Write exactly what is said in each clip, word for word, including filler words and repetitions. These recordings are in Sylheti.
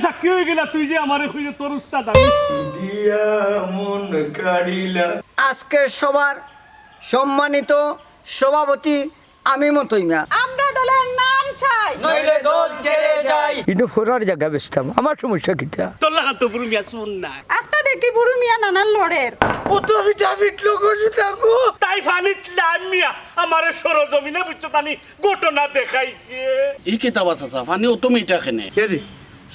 সাক্ষী অইগেলা তুই যে আমারে কইলে তোর উস্তাদ আমি। দিয়া মন কাড়িলা। আজকের সভার সম্মানিত সভাপতি আমি মতই মিয়া। আমরা দলের নাম চাই। নইলে দল ছেড়ে যাই। ইনো ফোরার জাগা বেচতাম, আমার সমস্যা কিতা? তোর লাখান তো বুরু মিয়া শুন না। আখতা দেখি বুরু মিয়া নানান লড়ের। ও তো আমি ডাবিট লোক শুধু। তাই ফানিত লাম মিয়া, আমারে সরজমিনে বুঝছো তানি ঘটনা দেখাইছে। ই কিতা বা চাচা, ফানি অত মিঠা কেনে? হে রে,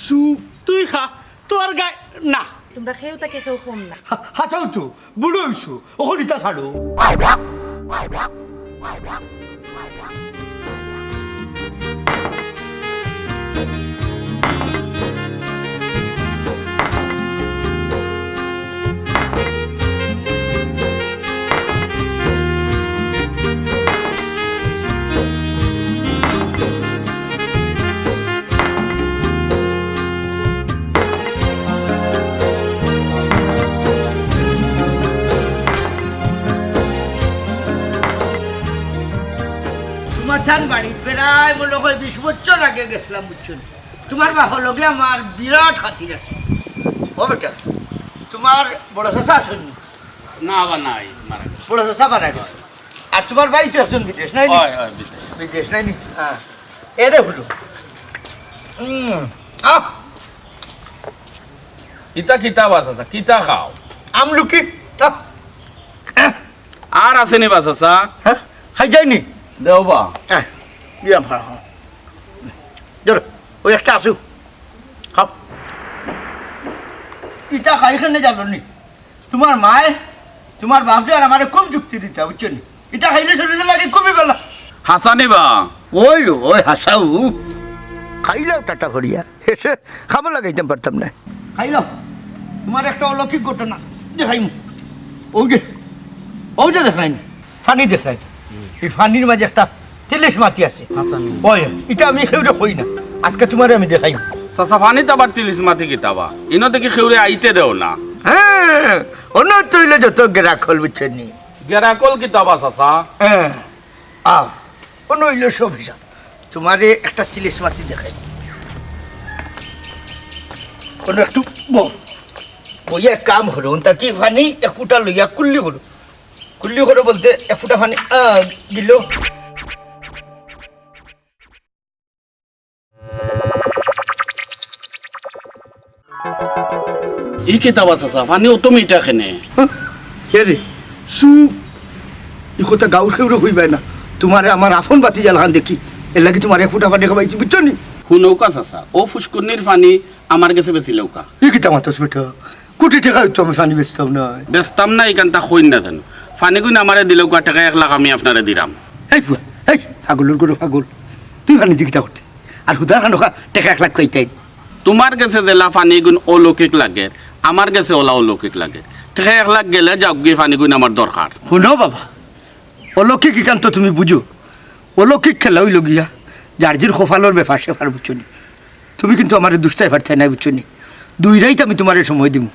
চুপ। তুই খা, তোর গায়ে না। তোমরা কেউ তাকে কেউ কম না। হা-, হাছাউ তো, বুড়ো অইছো, অখন ইতা ছাড়ো। তোমার থান বাড়িত প্রায় মনে হয় বিশ বছর আগে গেছিলাম, বুঝছো নি? তোমার বাপর লগে আমার বিরাট খাতির আছে। ও বেটা, তোমার বড় চাচা আছইন নি? না, বা নাই, মারা গেছে। বড় চাচা মারা গেছে। আর তোমার ভাই তো একজন বিদেশ, নাই নি? হয়, হয়, বিদেশ। বিদেশ, নাই নি? হ্যাঁ। এরে হুজুর। হুম, আহ। ইতা কিতা বা চাচা, কিতা খাও? আমলকি, আহ। আর আছে নি বা চাচা? হ্যাঁ? খাই যায়নি? দেও বা। হ্যাঁ, দিলাম, হ্যাঁ, হ্যাঁ। ধরো, ওই একটা আসু। খাও। ইটা খাই কেনে জানো নি? তোমার মায়ে, তোমার বাপরে আর আমারে খুব যুক্তি দিতা, বুঝছো নি? ইটা খাইলে শরীরের লাগি খুবই ভালা। হাছা নি বা? ওই, ওই, হাছাউ। খাইলাও টাটা করিয়া। হেষে খাবার লাগাইতাম পারতাম না। খাইলাও। তোমার একটা অলৌকিক ঘটনা দেখাইমু। ওই যে, ওই যে দেখাইন, ফানি দেখাইন। এই ফানির মাঝে একটা তিলিস মাতি আছে। আচ্ছা, নি। ওই, ইটা আমি কেউরে কই না। আজকে তোমারে আমি দেখাইমু। চাচা, ফানিত আবার তিলিস মাতি কিতা বা? ইনো দেখি কেউরে আইতে দেও না। হ্যাঁ, অনো তইলে যত গেরাকল, বুঝছো নি? গেরাকল কিতা বা, চাচা? হ্যাঁ, আও। অনো অইলো সব হিসাব। তোমারে একটা তিলিস মাতি দেখাই। অনো একটু বও। বইয়া এক কাম করো, অন থাকি ফানি এক ফুটা লইয়া কুল্লি করো। কুল্লি করো বলতে এক ফুটা ফানি, আহ, দিলো। ই কিতা বা চাচা, ফানি অত মিঠা কেনে? হ্যাঁ? হে রে, চুপ। ই কথা গাউর কেউরে কইবায় না। তোমারে আমার আফন ভাতিজা লাখান দেখি, এরলাগি তোমারে এক ফুটা ফানি খাবাইছি, বুঝছো নি? হুনউক্কা চাচা, অউ ফুসকুনির ফানি আমার গেছে বেচিলাউক্কা। ই কিতা মাতস বেটা? কুটি টেকা অইতো আমি ফানি বেচতাম নায়। বেচতাম না, ইখানতা কইন না জানো। ফানিগুইন আমারে দিলাউক্কা, টেকা এক লাখ আমি আপনারে দিরাম। এই পুয়া, এই পাগলর ঘরো পাগল। তুই ফানি দি কিতা করতে? আর হুদার খানোখা টেকা এক লাখ কইতাই। তোমার গেছে যেলা ফানিগুইন অলৌকিক লাগের, আমার গেছে অলা অলৌকিক লাগের। টেকা এক লাখ গেলে যাউকগি, ফানিগুইন আমার দরকার। হুনো বাবা, অলৌকিক ইখান তো তুমি বুঝো। অলৌকিক খেলা অইলো গিয়া যার যির কপালর ব্যাপার স্যাপার, বুঝছো নি? তুমি কিন্তু আমারে দুষতায় পারতায় নায়, বুঝছো নি? দুই রাইত আমি তোমারে সময় দিমু।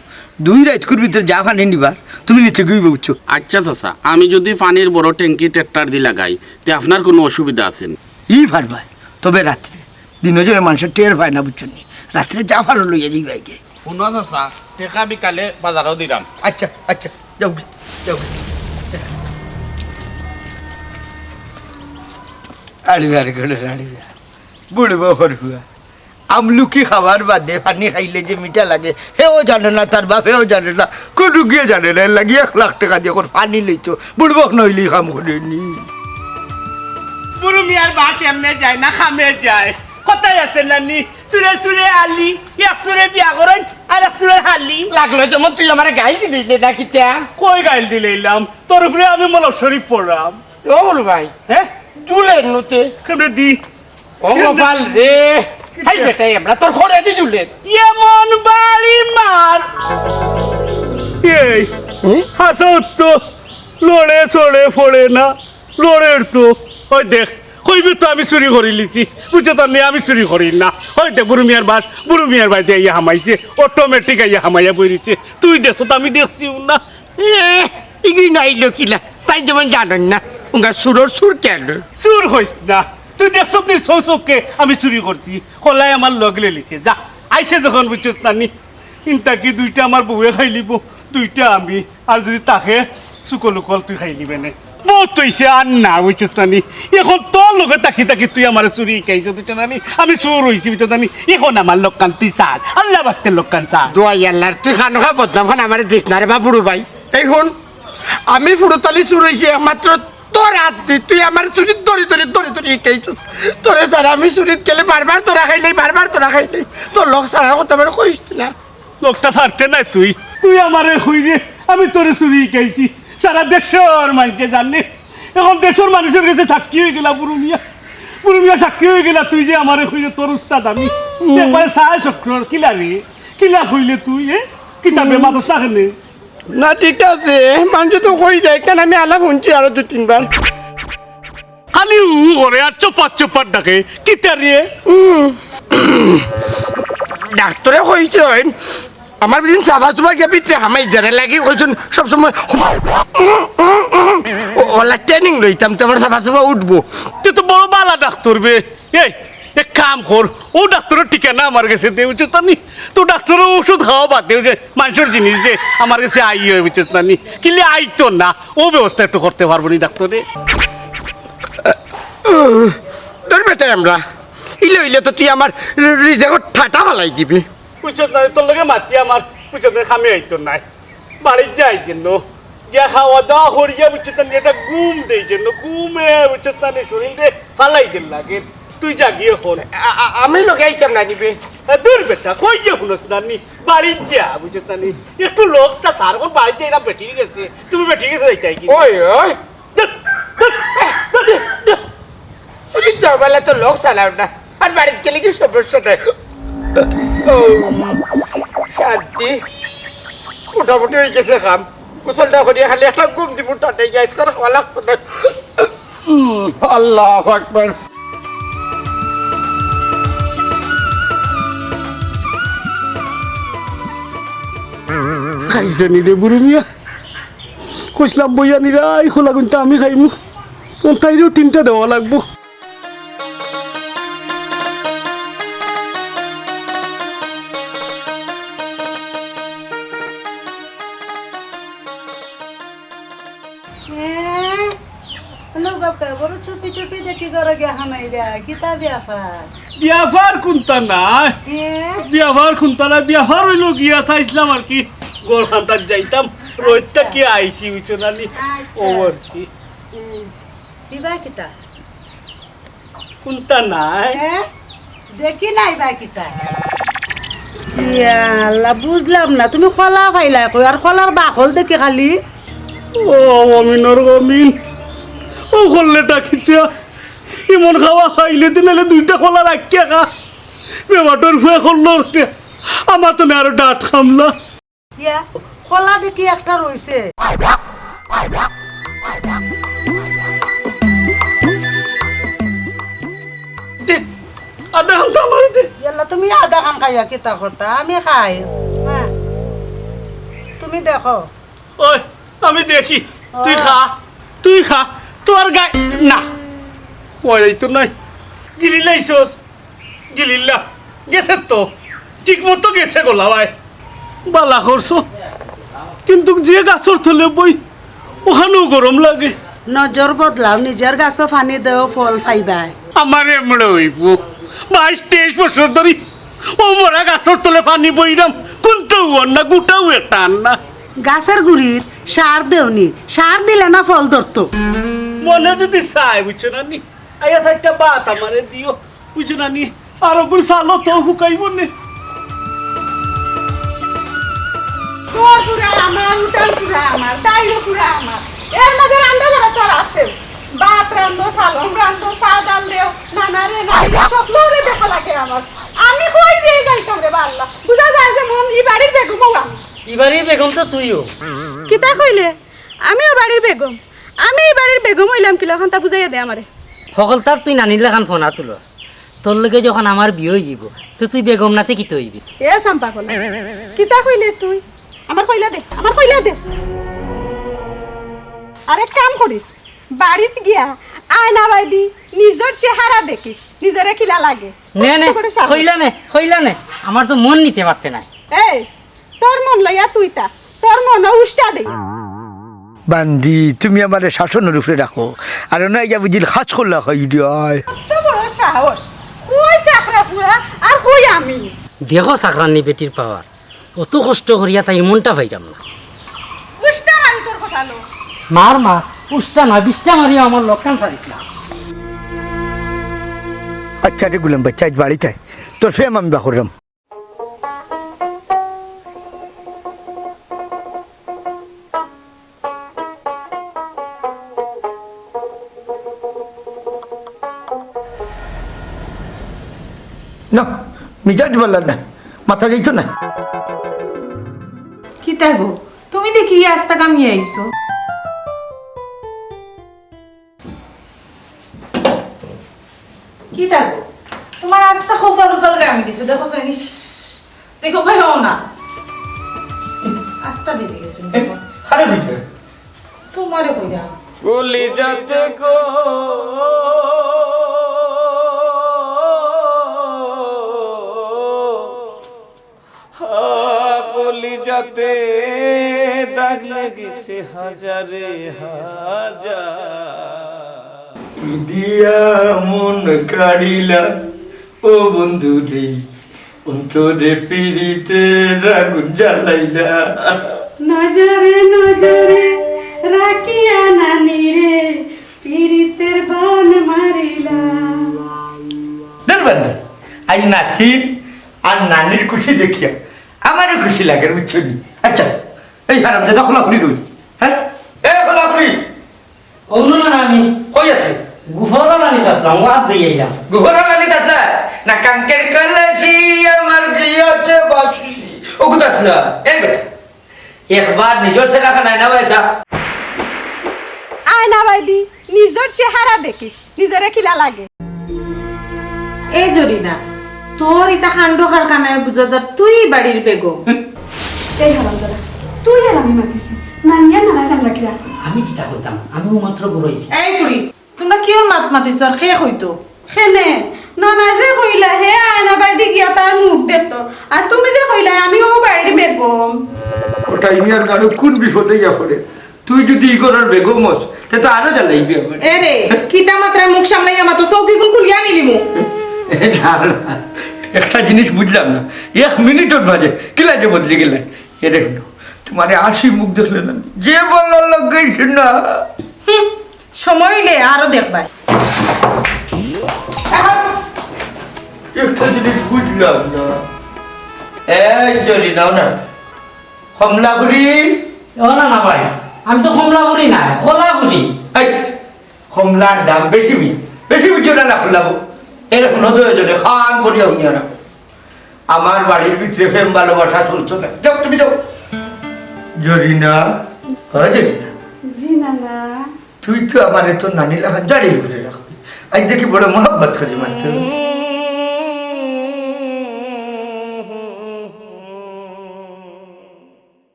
দুই রাইতকুর ভিতরে যা ফানি নিবার, তুমি নিতে গিয়া অইবো, বুঝছো? আচ্ছা চাচা, আমি যুদি ফানির বড় ট্যাঙ্কি ট্রাক্টর দি লাগাই, তে আপনার কুনু অসুবিধা আছে নি? ই পারবায়, তবে রাত্রে। দিনো যেন মানষে টের পায় না, বুঝছো নি? রাত্রে যা ফারো লইয়া যাইবায়গি। হুনো চাচা, টেকা বিকালে বাজারো দিরাম। আচ্ছা, আচ্ছা, যাওগি, যাওগি। আড়িবার গেলে আড়িবার। বুড়বো হরহুয়া। আমলকি খাবার বাদে ফানি খাইলে যে মিঠা লাগে, হেও জানে না, তার বাপেও জানে না, কুনুগিয়ে জানে না। এরলাগি এক লাখ টেকা দিয়া কর ফানি লইতো, বুড়বক নইলে কাম করেনি। বুরু মিয়ার বাশ এমনে যায় না, কামে যায়। কথায় আছে না নি, চুরে চুরে আলি, এক চুরে বিয়া করইন, আর এক চুরে হালি। লাগলো যেমন তুই আমারে গাইল দিলি রে না কিতা? কই গাইল দিলাইলাম? তোর উপরে আমি মলক শরীফ পড়লাম। ও বলো ভাই, হ্যাঁ? জুলের নতে। কেমনে দি? ও গোপাল রে, হাই বেটা, আমরা তোর ঘরে দি জুলের। এমন বাড়ি মার। এই, হুম? হাছা তো লড়ে চড়ে পড়ে না, লড়ের তো। ওই দেখ, কইবে তো আমি চুরি করিলিছি। বুঝছো তো নি, আমি চুরি করি না। ওই দেখ, বুরু মিয়ার বাশ, বুরু মিয়ার বাড়িত আইয়া হামাইছে, automatic আইয়া হামাইয়া বইরিছে। তুই দেখছো তো, আমি দেখছিউ না। এ, ইগি নাইলো কিলা? তাই যেমন জানইন না, উঙ্গা চুরর চুর কেনে? চুর কইস না। তুই দেখছত নি সৌ চউখে আমি চুরি করছি। কলাই আমার লগ লইলিছে। যা, আইছে যখন বুঝছস না নি, ইনতা কি দুইটা আমার বউয়ে খাইলিবো, দুইটা আমি, আর যুদি থাকে শুকল উকল তুই খাইলিবে নে। বউত অইছে আর না বুঝছস না নি, এখন তোর লগে থাকি থাকি তুই আমারে চুরি শিখাইছস বুঝছস না নি, আমি চুর অইছি বুঝছস না নি, এখন আমার লগ খান তুই ছাড়, আল্লার ওয়াস্তে লগ খান ছাড়। দোয়াই আল্লার, তুই খানোখা বদনাম খান আমারে দিস না রে বা বুরু ভাই। এই হুন, আমি ফুরুতালি চুর অইছি একমাত্র তোর আত দি, তুই আমার চুরিত ধরি ধরি ধরি ধরি শিখাইছস। তোরে ছাড়া আমি চুরিত গেলে বারবার তোরা খাইলাই, বারবার তোরা খাইলাই। তোর লগ ছাড়ার কথা আমারে কইস না। লগটা ছাড়তে নায় তুই, তুই আমারে কইরে, আমি তোরে চুরি শিখাইছি। সারা দেশর মানষে জানে, এখন দেশর মানুষর গেছে সাক্ষী অইগেলা বুরু মিয়া, বুরু মিয়া সাক্ষী অইগেলা তুই যে আমারে কইরে তোর উস্তাদ আমি। একবারে সায় চক্রর কিলা রে, কিলা কইলে তুই, এ? কিতাবে মাতস না কেনে? না, ঠিক আছে, মানষে তো কই যায়, কেন আমি আলাপ হুনছি আরো দুই তিনবার। খালি উ করে আর চপার চপার ডাকে, কিতা রে? উম, ডাক্তরে কইছইন, আমার বিদিন সাবা সুবা গিয়া ভিতরে হামাই যারে লাগি কইছইন, সবসময় ও-, ওলা ট্রেনিং লইতাম, তো আমার সাবা সুবা উঠবো। তুই তো বড় বালা ডাক্তর বে। এই, এক কাম কর, অউ ডাক্তরর ঠিকানা আমার গেছে দে, বুঝছস না নি? তো ডাক্তরর ঔষধ খাওয়া বাদ দে, অউ যে মানষর জিনিস যে আমার গেছে আই অয়, বুঝছস না নি? কিলে আইতো না, অউ ব্যবস্থা একটু করতে পারবো নি ডাক্তরে? ধর বেটা আমরা, ইলে অইলে তো তুই আমার রি-, রিজেকর ঠাটা ফালাই দিবি। বুঝছস না নি? তোর লগে মাতি আমার, বুঝছস না নি? কামে আইতো নায়। বাড়িত যাই যেন, গিয়া খাওয়া দাওয়া করিয়া, বুঝছস না নি, একটা ঘুম দেই যেন, ঘুমে, বুঝছস না নি, শরীলরে ফালাই দের লাগে। তুই যা গিয়া অখন। আ-, আ-, আমি লগে আইতাম না নি বে। এ, দূর বেটা, কই যে হুনস না নি, বাড়িত যা, বুঝছস না নি, একটু লগটা ছাড়, অখন বাড়িত যাইরাম বেটির গেছে, তুমি বেটির গেছে যাইতায় কি? ওই, ওই, তুমি যাও বেলা তো লগ চালাও না, আর বাড়িত গেলে কি সমস্যা নাই? ও, শান্তি, মোটামুটি অই গেছে কাম। গোসলটা করিয়া খালি একটা ঘুম দিমু, তাতে গ্যাস করে খাওয়া লাগতো না। উম, আল্লাহু আকবার। খাইছে নি রে বুরু মিয়া? কইছলাম বইয়া নিরাই খোলা গুনটা আমি খাইমু। অন তাইরেও তিনটা দেওয়া লাগবো। এ, হ্যালো বাবা, বড় চুপি চুপি দেখি ঘরো গিয়া হামাইরা। কিতা ব্যাপার? ব্যাপার কুনতা না। এ? ব্যাপার কুনতা না, ব্যাপার অইলো গিয়া চাইছলাম আর কি, ঘর খান্তাত যাইতাম, রইদটা আচ্ছা। কি আইছি, বুঝছো না নি? আচ্ছা। ও আর কি। হুম। ইবা কিতা? কুনতা নাই? হ্যাঁ? দেখি নাই বা কিতা? ইয়া আল্লাহ, বুঝলাম না, তুমি কলা পাইলায় কই? আর কলার বাকল দেখি খালি। ও অমিনর অমিন, ও করলেটা কিতা? এমন খাওয়া খাইলে দিন আইলে দুইটা কলা রাখিয়া খা। বেবাটর ফুয়া করলো ওটা। আমার তো না আরো ডাট খামলা। ইয়া, কলা দেখি একটা রইছে। দে, আধা খান তো আমারে দে। ইয়াল্লা, তুমি আধা খান খাইয়া কিতা করতা? আমি খাই। হ্যাঁ। তুমি দেখো। ওই, আমি দেখি। তুই ও। খা, তুই খা। তোর গায়ে না। ওই তো নাই। গিলি লাইছস। গিলিল্লা, গেছে তো, ঠিক মতো গেছে গলা ভাই। বালা করছো, কিন্তু যে গাছর তলে বই, ওখানেও গরম লাগে। নজর বদলাও, নিজর গাছো পানি দেও, ফল পাইবায়। আমার এমড়ে অইবো, বাইশ তেইশ বছর ধরি ও মরা গাছর তলে পানি বইরাম, কুন্তাউ আর না, গুটাও একটা আর না। গাছর গুড়িত সার দেওনি, সার দিলে না ফল ধরতো। মনে যদি চায়, বুঝছো না নি, আইয়া চাইরটা ভাত আমারে দিও। বুঝছো না নি? আর ওগুলো চালো তো হুকাইবো নে। ঘর পুরা আমার, উঠান পুরা আমার, ডাইলও পুরা আমার। এর মাঝে রান্দা বাড়া তো আর আছে। ভাত রান্দো, চালন রান্দো, চা জাল দেও, নানা রে, নানি রে, সকলরে দেখা লাগে আমার। আমি কই যে যাইতাম রে বা আল্লাহ? বুঝা যায় যে মন ই বাড়ির বেগমও আমি। ই বাড়ির বেগম তো তুইও। কিতা কইলে? আমিও বাড়ির বেগম। আমি ই বাড়ির বেগম অইলাম কিলা, অখানতা বুঝাইয়া দে আমারে। হকলতার তুই নানির লাখান ফনা তুলস। তোর লগে যখন আমার বিয়া অইযিবো, তো তুই বেগম নাতে কিতা অইবি? এ চাম্পা কলা, কিতা কইলে তুই? আমার কইলা দে, আমার কইলা দে। আরে কাম করিস, বাড়িত গিয়া আয়না বাইদি, নিজর চেহারা দেখিস, নিজরে কিলা লাগে। নে, নে, কত বড় সাহস। কইলা নে, কইলা নে। আমার তো মন নিতে পারতে নাই। এই, তোর মন লইয়া তুই তা, তোর মন উষ্টা দে। বান্দি, তুমি আমারে শাসনর উপরে রাখো। আর না ইয়া বুঝিল খাস করলা হয় ইডিয়ায়। কত বড় সাহস। কই চাকরা ফুয়া, আর কই আমি। দেখো চাকরানি বেটির পাওয়ার। অত কষ্ট করিয়া তাই মনটা পাইলাম না। উষ্টা মারি তোর কথা লো। মার মা, উষ্টা না, বিষ্টা মারিও আমার লক্ষণ ছাড়িস না। আচ্ছা রে গুলাম ভাই, চাইজ বাড়িতে আয়। তোর ফেম আমি বাহরাম। না, মিজাজ ভালা না, মাথা যাইতো না। কিতা গো, তুমি দেখি ই আস্তা কামিয়া আইছো। কিতা গো, তোমার আস্তা খোফাল উফাল গামি দিছে, দেখো সইনি, দেখো ভাই, হও না, আস্তা ভিজি গেছে। এ, আরে ভিজে। তোমারে কইরা। কলিজাতে গো, হা, কলিজাতে দাগ লেগেছে হাজারে হাজার। কি দিয়া মন কাড়িলা ও বন্ধু রে, অন্তরে পিরিতের আগুন জ্বালাইলা। নজরে নজরে রাখিয়া নানিরে পিরিতের বান মারিলা। ধুর বাদ দে। আই নাতির আর নানির খুশি দেখিয়া আমারও খুশি লাগে, বুঝছো নি? আচ্ছা, এই হারামজাদা খোলাখুলি কই? হ্যাঁ? এ খোলাখুলি! অন্য না আমি। কই আছে? গুফরা নানিত আসলাম, ও হাত দিয়ে আইলাম। গুফরা নানিত আসলা? না কাঙ্কের কলসি আমার গিয়েছে বাসি। ও কোথা আসলা? এই বেটা, একবার নিজর চেহারা খানায় না পয়সা। আয়না বাইদি, নিজর চেহারা দেখিস, নিজরে কিলা লাগে। এই জরিনা, তোর ইতা কাণ্ড কারখানায় বুঝা যার তুই বাড়ির বেগম। এই হারামজাদা, তুই আর আমি মাতিছি, নানিয়া নারাজ আমরা কিলা? আমি কিতা করতাম? আমিও মাত্র ঘুরাইছি। এই ফুড়ি, তোমরা কিওর মাত মাতিছো আর কে কইতো? কেনে? নানা যে কইলা হে আয়না বাইদি গিয়া তার মুখ দেখতো, আর তুমি যে কইলা আমি ও বাড়ির বেগম। ওটা ইমিয়ার গাড়ো কোন বিপদে গিয়া পড়ে? তুই যদি ই ঘরর বেগম হস, তে তো আরো জ্বালাইবি আমার। এ রে, কিতা মাত্রায় মুখ সামলাইয়া মাতো, চৌকিগুন খুলিয়া নিলিমু। এ না, না, একটা জিনিস বুঝলাম না, এক মিনিটর মাঝে কিলা যে বদলি গেলে। এ রে হুনো, তোমারে আসি মুখ দেখলে না, যে বলার লাগেছে না। হুম, সময় অইলে আরো দেখবায়। একটা জিনিস বুঝলাম না। এই জরি নাও না। কমলাপুরি। ও না, না ভাই, আমি তো কমলাপুরি না, খোলাপুরি। এই, কমলার দাম বেশি মি-, বেশি বুঝছো না, না খোলাবো। এরে হুনো দুইজনে, কান করিয়া হুনিয়া রাখো। আমার বাড়ির ভিতরে প্রেম ভালোবাসা চলতো না। যাও, তুমি যাও। জরিনা, হ্যাঁ, জরিনা। জি, নানা। তুই তো আমারে তোর নানি লাখান জাড়ি করে রাখবি। আজ দেখি বড় মহব্বত করে মাত্র।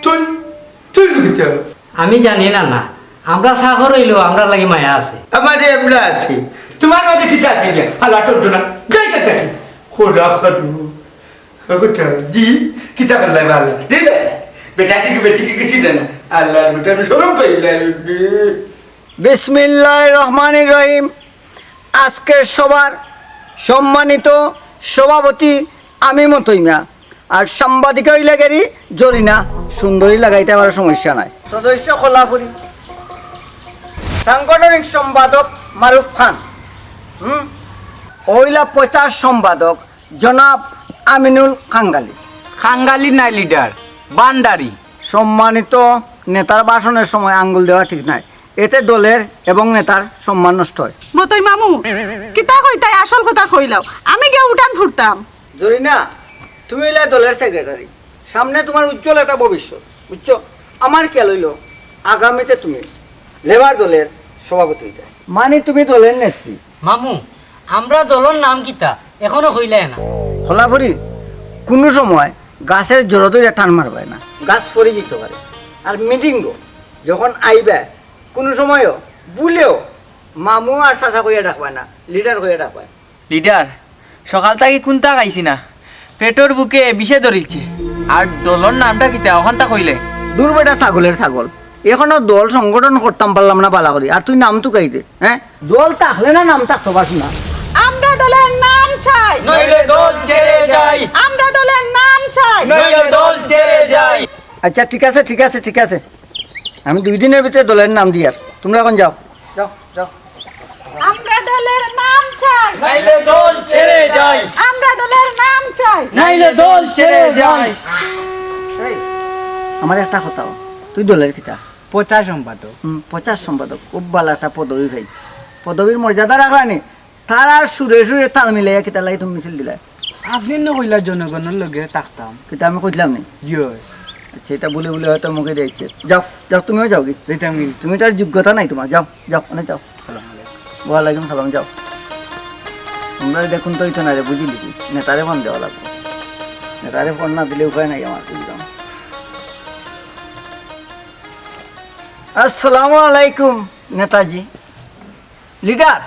তুই, তুই লুকিয়ে আছো? আমি জানি না, না। আমরা চাকর অইলেও আমরার লাগি মায়া আছে। আমারে আমরা আছি। তোমার মাঝে কিতা আছে গিয়া? হালা টন্টনা। যাই কে থাকি। খোদা খাটু। ওটা, জি, কিতা করলাই ভালা? দিলে? বেটা কি, বেটি কি কিছু না? আল্লাহ, বেটা আমি শরম পাইলাই। বিসমিল্লাহির রহমানির রহিম। আজকের সভার সম্মানিত সভাপতি আমি মতইমা, আর সাংবাদিক অইলা গেরি জরিনা। সুন্দরী লাগাইতে আমার সমস্যা নাই। সদস্য খোলাখুলি, সাংগঠনিক সম্পাদক মারুফ খান, হুম, অইলা প্রচার সম্পাদক জনাব আমিনুল খাঙ্গালি। খাঙ্গালি নাই লিডার, বান্ডারি। সম্মানিত নেতার ভাষণের সময় আঙ্গুল দেওয়া ঠিক নাই, এতে দলের এবং নেতার সম্মান নষ্ট হয়। মতই মামু, কিতা কইতায় আসল কথা কইলাও, আমি গিয়া উঠান ফুটতাম। জরিনা, তুমি অইলা দলের সেক্রেটারি, সামনে তোমার উজ্জ্বল একটা ভবিষ্যৎ, বুঝছো? আমার খেয়াল অইলো আগামীতে তুমি লেবার দলের সভাপতি অইতায়। মানে তুমি দলের নেত্রী। মামু, আমরা দলর নাম কিতা? এখনো কইলায় না। খোলাফুরি, কুনু সময় গাছর জড়ো ধরিয়া টান মারবায় না, গাছ পড়ি যাইতো পারে। আর মিটিংও যখন আইবায়, কুনু সময়ও ভুলেও মামু আর চাচা কইয়া ডাকবায় না, লিডার কইয়া ডাকবায়। লিডার, সকাল থাকি কুন্তা খাইছি না, পেটর ভুকে বিষে ধরিলছে। আর দলর নামটা কিতা অখানতা কইলে? দূর বেটা, ছাগলর ছাগল, এখনো দল সংগঠন করতাম পারলাম না বালা করি, আর তুই নাম তুকাইতে, হ্যাঁ? দল থাকলে না নাম থাকতো পারছ না। আমরা দলের নাম চাই, নইলে দল ছেড়ে যাই। আমরা দলের নাম চাই, নইলে দল ছেড়ে যাই। আচ্ছা, ঠিক আছে, ঠিক আছে, ঠিক আছে, আমি দুই দিনর ভিতরে দলের নাম দিয়ার, তুমরা এখন যাও, যাও, যাও। আমরা দলের নাম চাই, নাইলে দল ছেড়ে যাই। আমরা দলের নাম চাই, নাইলে দল ছেড়ে যাই। এই, আমার একটা কথা, তুই দলের কিতা? প্রচার সম্পাদক। হুম, প্রচার সম্পাদক, খুব ভালা একটা পদবি পাইছে। পদবির মর্যাদা রাখলানি, তারার সুরে সুরে তাল মিলাইয়া কিতার লাগি তুমি মিছিল দিলায়? আপনে না কইলা জনগণর লগে থাকতাম। কিতা আমি কইছিলাম নি? ইয়স। আচ্ছা, ইটা ভুলে ভুলে হয়তো মুখে দিয়া আইছে। যাও, যাও, তুমিও যাওগি। যাইতাম কি? তুমি, ইটার যোগ্যতা নাই তুমার, যাও, যাও, অনে যাও। আসসালামু আলাইকুম। ওয়ালাইকুম সালাম, যাও। তুমরারে দেখুন তো অইতো নায় রে, বুঝিলিছি। নেতারে ফোন দেওয়া লাগবো। নেতারে ফোন না দিলে উপায় নাই আমার, বুঝলাম। আসসালামু আলাইকুম নেতাজি। লিডার,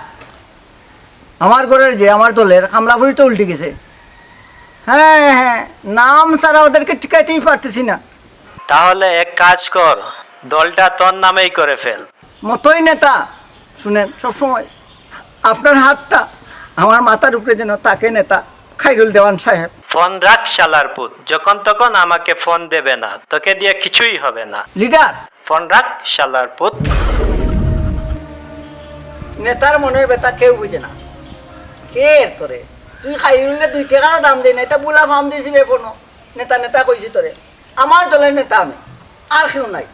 আমার ঘরর যে আমার দলের কামলাপুরি তো উল্টি গেছে। হ্যাঁ, হ্যাঁ, নাম ছাড়া ওদেরকে টিকাইতেই পারতেছি না। তাহলে এক কাজ কর, দলটা তোর নামেই করে ফেল। মতই নেতা, শুনেন, সবসময় আপনার হাতটা আমার মাথার উপরে যেন থাকে নেতা খাইরুল দেওয়ান সাহেব। ফোন রাখ শালার পুত, যখন তখন আমাকে ফোন দেবে না, তোকে দিয়ে কিছুই হবে না। লিডার। ফোন রাখ শালার পুত। নেতার মনের ব্যথা কেউ বুঝে না। কে এর তোরে? তুই খাইরুলরে দুই টেকারও দাম দেয় না, এটা বুলা ফাম দিছি বে ফোনো। নেতা নেতা কইছি তোরে। আমার দলের নেতা আমি, আর কেউ নাই।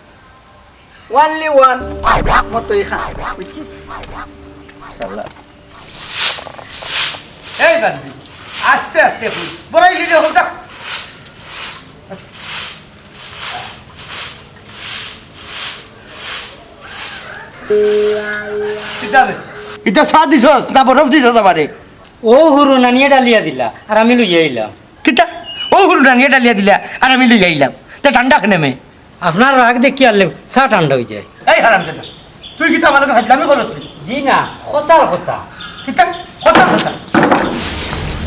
Only one মতই খান, বুঝছিস? শালা। এই বান্দি, আস্তে আস্তে কই। বড়াই লিলে হোক যা। কিতা বে? ইটা চা দিছস না বরফ দিছস আমারে? ও হুরু নানিয়ে ডালিয়া দিলা, আর আমি লইয়া আইলাম। কিতা? ও হুরু নানিয়ে ডালিয়া দিলা, আর আমি লইয়া আইলাম। তে ঠান্ডা কেনে মে? আপনার রাগ দেখি আরলে চা ঠান্ডা অই যায়। এই হারামজাদা, তুই কিতা আমার লগে ফাজলামি করস তুই? জি না, কথার কথা। কিতা? কথার কথা।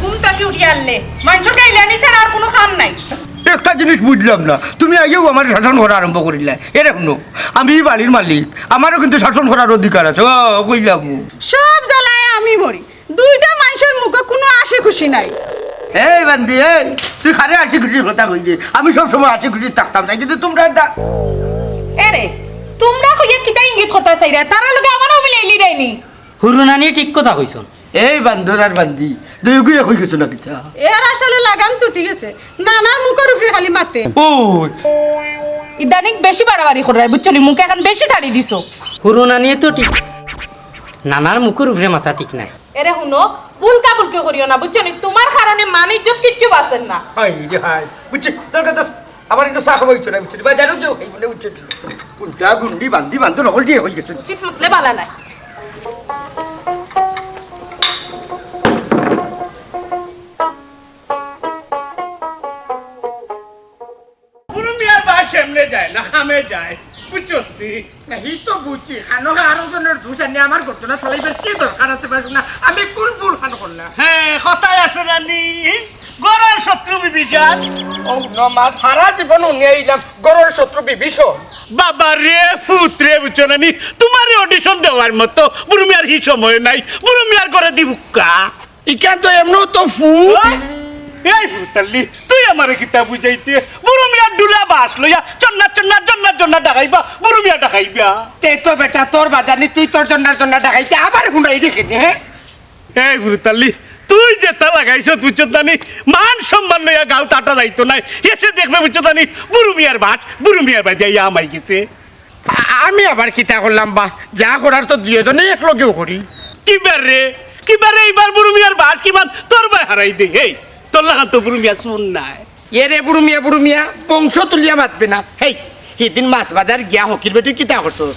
ঘুম থাকি উঠি আরলে, মানষর গাইলানি ছাড়া আর কুনু কাম নাই। একটা জিনিস বুঝলাম না, তুমি আইয়াউ আমারে শাসন করা আরম্ভ করিলায়। এরে হুনো, আমি ই বাড়ির মালিক, আমারও কিন্তু শাসন করার অধিকার আছে। ও, কইলাম। সব জ্বালায় আমি মরি। দুইটা মানষর মুখো কুনু হাসি খুশি নাই। এই বান্দি, এই, তুই কারে হাসি খুশির কথা কইরে? আমি সব সময় হাসি খুশি থাকতাম চাই, কিন্তু তুমরা দা- এরে, তুমরা কইয়া কিতা ইঙ্গিত করতা চাইরা? তারার লগে আমারও মিলাইলি দেয়নি। হুরু নানি ঠিক কথা কইছইন। এই বান্দর আর বান্দি, দুইগুয়ে কই গেছো না কিতা? এর আসলে লাগাম ছুটি গেছে। নানার মুখর উপরে খালি মাতে। ওই। ইদানিং বেশি বাড়াবাড়ি কররায়, বুঝছো নি? মুখ এখন বেশি ছাড়ি দিছো। হুরু নানিয়ে তো ঠিক। নানার মুখর উপরে মাথা ঠিক নাই। এরে হুনো, ভুলকা ভুলকি করিও না, বুঝছো নি? তুমার কারণে মান ইজ্জত কিচ্ছু বাঁচের না। হায় রে হায়, বুঝছি, দরকার তো আমার একটু চা খাওয়া ইচ্ছে নাই, বুঝছো নি? বাজারও যাও, এই বলে, বুঝছো নি? কোনটা গুন্ডি বান্দি বান্দি নকল দিয়ে হয়ে গেছে। উচিত মতলে বালা নাই। বুরু মিয়ার বাশ এমনে যায় না, কামে যায়, বুঝছস নি? না, হি তো বুঝছি, খানো আরো জনের দুষ আনি আমার ঘটনা চালাইবার কি দরকার আছে, পারছো না? আমি কোন ভুল খান করলাম? হ্যাঁ, কথায় আছে না নি, ঘরর শত্রু বিভীষণ। ও নমাজ, সারা জীবন হুনিয়া আইলাম, ঘরর শত্রু বিভীষণ। বাবা রে, ফুত রে, বুঝছো না নি? তুমারে audition দেওয়ার মতো বুরু মিয়ার হি সময় নাই, বুরু মিয়ার ঘরে দিবুক্কা। ইখান তো এমনেও তো ফুত। ওই, এই ফুতাল্লি, তুই আমারে কিতা বুঝাইতে? বুরু মিয়ার ডুলা বাশ লইয়া চন্না, চন্না, জন্না, জন্না ডাকাইবা, বুরু মিয়া ডাকাইবা। তে তো বেটা তোর বাজানি, তুই তোর জন্নার জন্না ডাকাইতে আমার হুনাই দেখে নে, হ্যাঁ? এই ফুতাল্লি, তুই যেতা লাগাইছস, বুঝছত না নি? মান সম্মান লইয়া গাঁও তাটা যাইতো নায়। এসে দেখবে, বুঝছত না নি? বুরু মিয়ার বাশ, বুরু মিয়ার বাজাইয়া আমাই গেছে। আ-, আমি আবার কিতা করলাম বা? যা করার তো দুইজনে একলগেউ করি। কিবা রে, কিবা রে, ইবার বুরু মিয়ার বাশ কিমান তোর বায় হারাই দে। হেই, তোর লাখান তো বুরু মিয়া শুন নাই। এরে বুরু মিয়া, বুরু মিয়া, বংশ তুলিয়া মাতবে না। হেই, হিদিন মাছ বাজার গিয়া হকির বেটি কিতা করছস?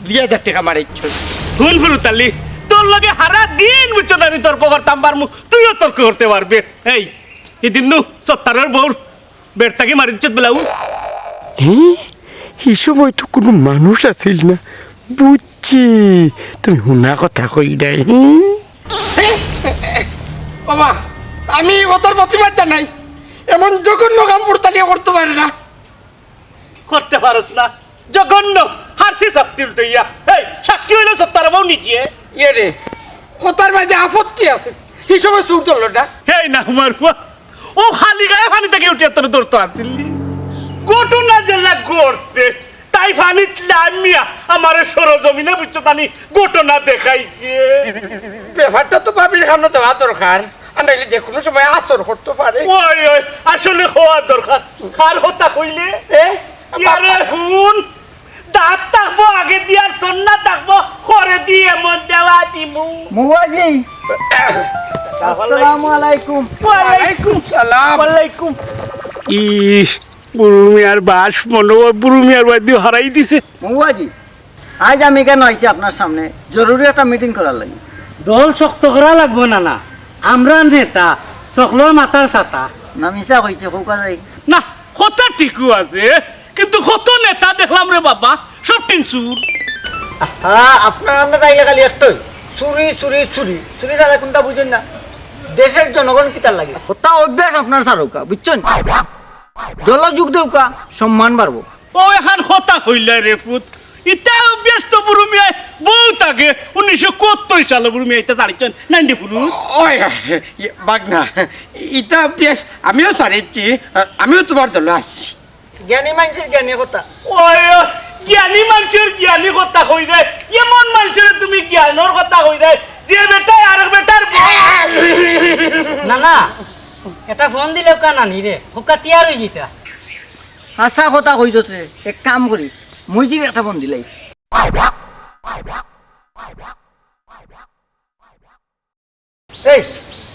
দুই হাজার টেকা মারাইছস। হুন ফুরুতালি, তোর লগে হারা দিন বুঝছো না নি তর্ক করতাম পারমু, তুইও তর্ক করতে পারবে। হেই, হিদিন নু সত্তারর বউর বেড় থাকি মারি দিছে ব্লাউজ। হি? হি সময় তো কুনু মানুষ আছিল না। বুঝছি, তুমি হুনা কথা কইরায়। হি? বাবা, আমি ই কথার প্রতিবাদ জানাই। এমন জঘন্য কাম ফুরতালিয়ে করতো পারে না। করতে পারস না। জঘন্য, হারছি শক্তি উল্টাইয়া। এই, সাক্ষী অইলো সত্তার বউ নিজে। ইয়ে রে, কথার মাঝে আপত্তি আছে। হি সময় চুর ধরলো না। এই না, আমার ফুয়া, ও খালি গায়ে পানি থাকি উঠিয়া তোরে ধরতো আছিল নি। ঘটনা যেলা ঘটছে, তাই পানিত লামিয়া আমারে সরজমিনে বুঝছো তানি ঘটনা দেখাইছে। ব্যাপারটা তো ভাবির কানো দেওয়া দরকার, আর নাইলে যে কুনু সময় আসর করতো পারে। ওই, ওই, আসলে কওয়া দরকার। কার কথা কইলে? এ? ইয়ারে হুন, দাঁত থাকবো আগে দিয়া, সন্না থাকবো পরে দিয়া, এমন দেওয়া দিমু। মুয়াজি, আসসালামু আলাইকুম। ওয়ালাইকুম সালাম। ওয়ালাইকুম। ইস, বুরু মিয়ার বাস মনে হয় বুরু মিয়ার বাড়ি হারাই দিছে। মুয়াজি, আইজ আমি কেনে আইছি আপনার সামনে, জরুরি একটা মিটিং করার লাগি। দল শক্ত করা লাগবো না, না। আমরা নেতা, সকলর মাথার ছাতা। না, মিছা কইছে, কউক্কা যাই। না, কথা ঠিকউ আছে, কিন্তু কত নেতা দেখলাম রে বাবা, সব টিন চুর। আহা, আপনার আন্দাজ আইলে খালি একটাই, চুরি, চুরি, চুরি। চুরি ছাড়া কুনটা বুঝইন না? দেশের জনগণ কিতার লাগি? কথা অভ্যাস আপনার ছাড়উক্কা, বুঝছইন? দলো যোগ দেউক্কা, সম্মান বাড়বো। ও, এখান কথা কইলায় রে পুত। ইতা অভ্যাস তো বুরু মিয়ায় বউত আগে, উনিশশো একাত্তর সালো বুরু মিয়ায় ইতা ছাড়িছইন, নাইন ডি পুরু। ওই, ইয়ে, বাগনা, ইতা অভ্যাস আমিও ছাড়িছি, আমিও তুমার দলো আছি। জ্ঞানী মানষর জ্ঞানী কথা। ওই, ও, জ্ঞানী মানষর জ্ঞানী কথা কইরায়, এমন মানষরে তুমি জ্ঞানর কথা কইরায়, যে বেটায় আরেক বেটার বউ। না, না, এটা ফোন দিলে কানা নি রে, হুকা তিয়ার অই যিতা। হাছা কথা কইছস রে, এক কাম করি, মইজির একটা ফোন দিলাই। এই,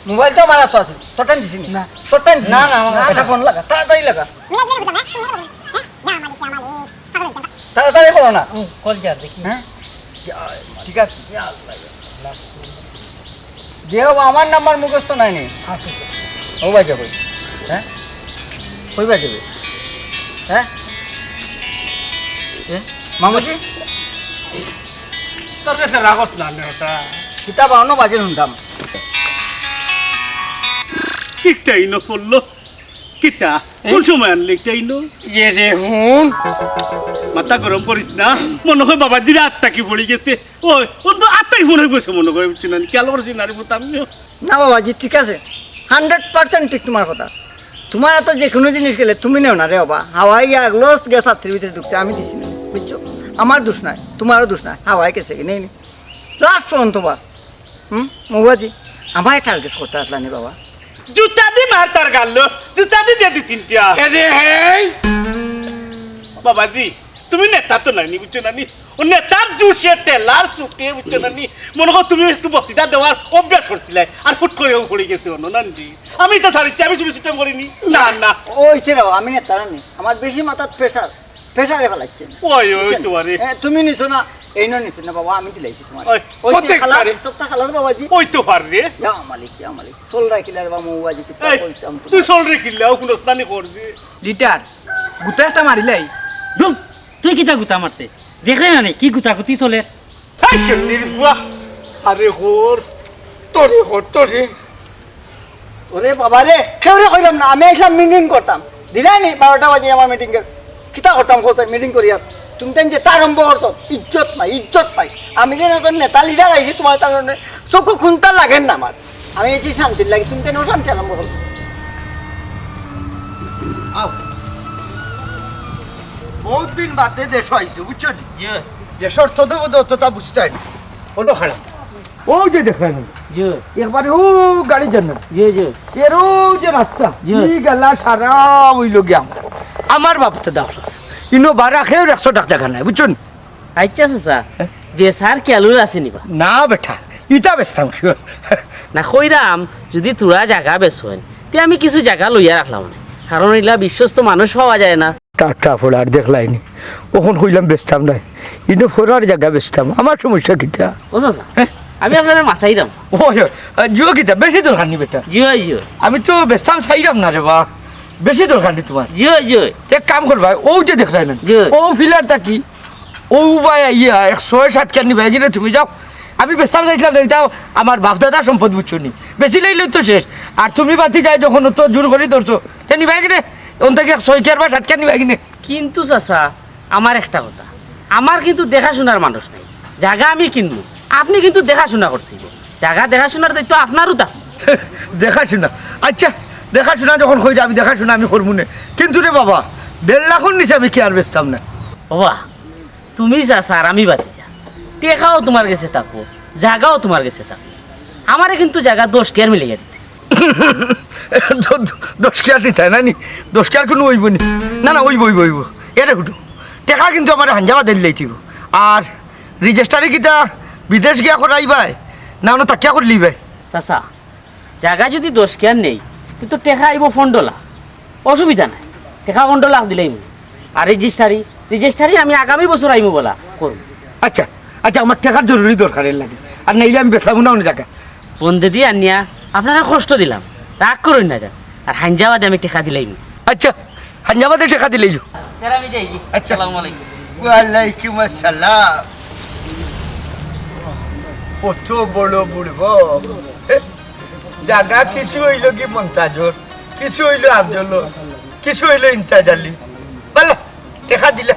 মোবাইল তো আমার আতো আছে, তোর টাইম দিছি নি? না। তোর টাইম দিছি না, নি? না, আমার না, কাছে এটা ফোন লাগা, তাড়াতাড়ি লাগা। তাড়াতাড়ি করো না। হুম, কল যার দেখি। হ্যাঁ? ঠিক আছে। দেও, আমার নাম্বার মুখস্থ নাই নি। আছে তো। ও ভাই যাবে। হ্যাঁ? কই ভাই যাবে? হ্যাঁ? এ, মামুজি? তোর কাছে রাখস না নে ওটা। কিতা বা অন্য বাজে শুনতাম। ঠিকটাই না করলো। কিতা? কোন সময় আনলে একটা ইনো? ইয়ে রে হুন। মাথা গরম করিস না। মনে হয় বাবাজির আত থাকি পড়ি গেছে। ওই, ওর তো আত থাকি পড়ি গেছে মনে হয়, বুঝছি না, খেয়াল করছি না রে পুত আমিও। না বাবাজি, ঠিক আছে, হান্ড্রেড পার্সেন্ট ঠিক তুমার কথা। তুমার আতো যে কুনু জিনিস গেলে তুমি নেও না রে বাবা। হাওয়ায় গিয়া গ্লাস গিয়া ছাতির ভিতরে ঢুকছে, আমি দিছি না, বুঝছো? আমার দোষ নাই, তুমারও দোষ নাই, হাওয়ায় গেছে কি নেই নি। লাস্ট পর্যন্ত বা হুম, মৌবাজি, আমারে টার্গেট করতে আসলা নি বাবা? জুতা দি মার তার গালো, জুতা দি দে দুই তিনটা। এ দে, হেই! বাবাজি, তুমি নেতা তো নাইনি, বুঝছো না নি? ও নেতার জুসে টেলার সুটে, বুঝছো না নি? মনে করো তুমি একটু বক্তৃতা দেওয়ার অভ্যাস করছিলে, আর ফুট করে ও পড়ে গেছে অন্য নান্ডি। আমি তো সারিচ্ছি, আমি চুরি সিস্টেম করিনি। না, না। ওই সে বাবা, আমি নেতা না নি, আমার বেশি মাথাত প্রেশার। প্রেশারে ফেলাইছে। ওই, ওই, বুঝছেন? তোমারে। এ, তুমি নিছো না, এই নয় নিছো না বাবা, আমি দিলাইছি তোমার। ওই, ওই যে খালাস, সবটা খালাস বাবাজি। ওই তো পার রে। ইয়া মালিক, ইয়া মালিক। চল রাখিলে রে বাবা, মৌবাজি কিতা এই, কইতাম তুই তোমার। চল রে কিল্লা, ও কুনস্তানি করবি। লিটার, গুতা একটা মারিলাই। ধুর, তুই কিতা গুতা মারতে? দেখরে না নি, কি গুতাগুতি চলের? এই শুনির ফুয়া, আরে কর, তোরে কর, তোরে। ওরে বাবা রে, কেউরে কইলাম না, আমি আইছলাম মিটিং করতাম। দিলায় নি বারোটা বাজে আমার মিটিং এর। কিতা করতাম কও চাই, মিটিং করি আর। তুমি তাইন যেতা আরম্ভ করছো, ইজ্জত নাই, ইজ্জত নাই। আমি যে নতুন নেতা লিডার আইছি তোমার কারণে, চোখো খুনতা লাগের না আমার। আমি আইছি শান্তির লাগি, তুমি তাইন অশান্তি আরম্ভ করছো। আও। বহুত দিন বাদে দেশো আইছো, বুঝছো নি? জি। দেশর তদবদ অতটা বুঝতায় না। অনো খাড়া। অউ যে দেখরায় না। জি। একবারে অউ গাড়ি যার না। জি, জি। এর অউ যে রাস্তা, জি। ই গেলা সারা অইলো গিয়া আমার। আমার বাপতে দাও। ইনো বারা খেয়েও একশো টাকা জাগা নাই, বুঝছো নি? আচ্ছা, চাচা, হ্যাঁ? বেচার খেয়াল আছে নি বা? না বেটা, ইতা বেচতাম কিওর? না, কইরাম, যুদি থুড়া জাগা বেচইন, তে আমি কিছু জাগা লইয়া রাখলাম অনে। কারণ ইলা বিশ্বস্ত মানুষ পাওয়া যায় না। টাটা ফোড়ার দেখলায়নি, অখন কইলাম বেচতাম নায়, ইনো ফোড়ার জাগা বেচতাম, আমার সমস্যা কিতা? ও চাচা, হ্যাঁ? আমি আপনারে মাতাইরাম। ওই, ওই, আহ, জিও কিতা, বেশি দরকার নি বেটা। জি অয়, জি অয়। আমি তো বেচতাম চাইরাম না রে বা, বেশি দরকার নি তুমার। জি অয়, জি অয়। তে এক কাম করবায়, অউ যে দেখরায় না, জি অয়। অউ ফিলার থাকি, অউ বায় আইয়া এক ছয় সাত খান নিবায় কিনে তুমি যাও। আমি বেচতাম চাইছিলাম না, ইতা আমার বাপ দাদার সম্পদ বুঝছো নি, বেচিলাইলেউ তো শেষ। আর তুমি বাতি যায় যখন অত জোর করি ধরছো, তে নিবায় কিনে, অন থাকি এক ছয় খান বা সাত খান নিবায় কিনে। কিন্তু চাচা, আমার একটা কথা, আমার কিন্তু দেখাশুনার মানুষ নাই। জাগা আমি কিনমু, আপনে কিন্তু দেখাশুনা করতে অইবো। জাগা দেখাশুনার দায়িত্ব আপনারও তা। দেখাশুনা? আইচ্ছা, দেখাশুনা যখন কইরা, আমি দেখাশুনা আমি করমু নে। কিন্তু রে বাবা, দেড় লাখর নিচে আমি কিয়ার বেচতাম না। ওবা, তুমি চাচা আর আমি ভাতিজা, টেকাও তুমার গেছে থাকবো, জাগাও তুমার গেছে থাকবো। আমারে কিন্তু জাগা দশ কিয়ার মিলাইয়া দিতে। দ-, দ-, দশ কিয়ার দিতায় না নি? দশ কিয়ার কুনু অইবো নি? না, না, অইবো, অইবো, অইবো। এরে হুনো, টেকা কিন্তু আমারে হাঞ্জাবাদে দিলাইতে অইবো। আর রেজিস্টারি কিতা বিদেশ গিয়া করাইবায়, না অনো থাকিয়া করিলিবায়? চাচা, জাগা যুদি দশ কিয়ার নেই, তে তো টেকা আইবো পনরো লাখ। অসুবিধা নাই, টেকা পনরো লাখ দিলাইমু। আর রেজিস্টারি, রেজিস্টারি আমি আগামী বছর আইমু বলা করমু। আইচ্ছা, আইচ্ছা, আমার টেকার জরুরি দরকার এর লাগি, আর নাইলে আমি বেচতাম না অনো জাগা। বন্দেদি আনিয়া আপনারে কষ্ট দিলাম, রাগ করইন না যান। আর হাঞ্জাবাদে আমি টেকা দিলাইমু। আইচ্ছা, হাঞ্জাবাদে টেকা দিলাইও। স্যার, আমি যাই। আইচ্ছা। আসসালামু আলাইকুম। ওয়ালাইকুম আসসালাম। কত বড় বুড়বো। জাগা কিছু অইলো কি মন্তাজর, কিছু অইলো আফজলর, কিছু অইলো ইমতাজ আলীর। বালা, টেকা দিলা,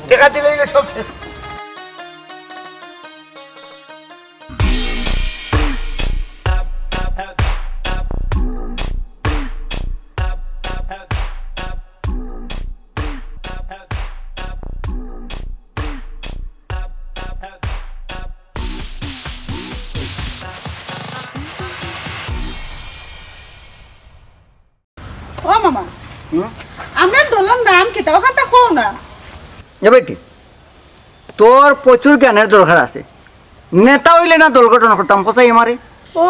টেকা দিলাইলে সব শেষ। ও মামা, হুম? আমরার দলর নাম কিতা? অখানতা কও না। এ বেটি, তোর প্রচুর জ্ঞানের দরকার আছে। নেতা অইলে না দল গঠন করতাম, কছাই আমারে। ও,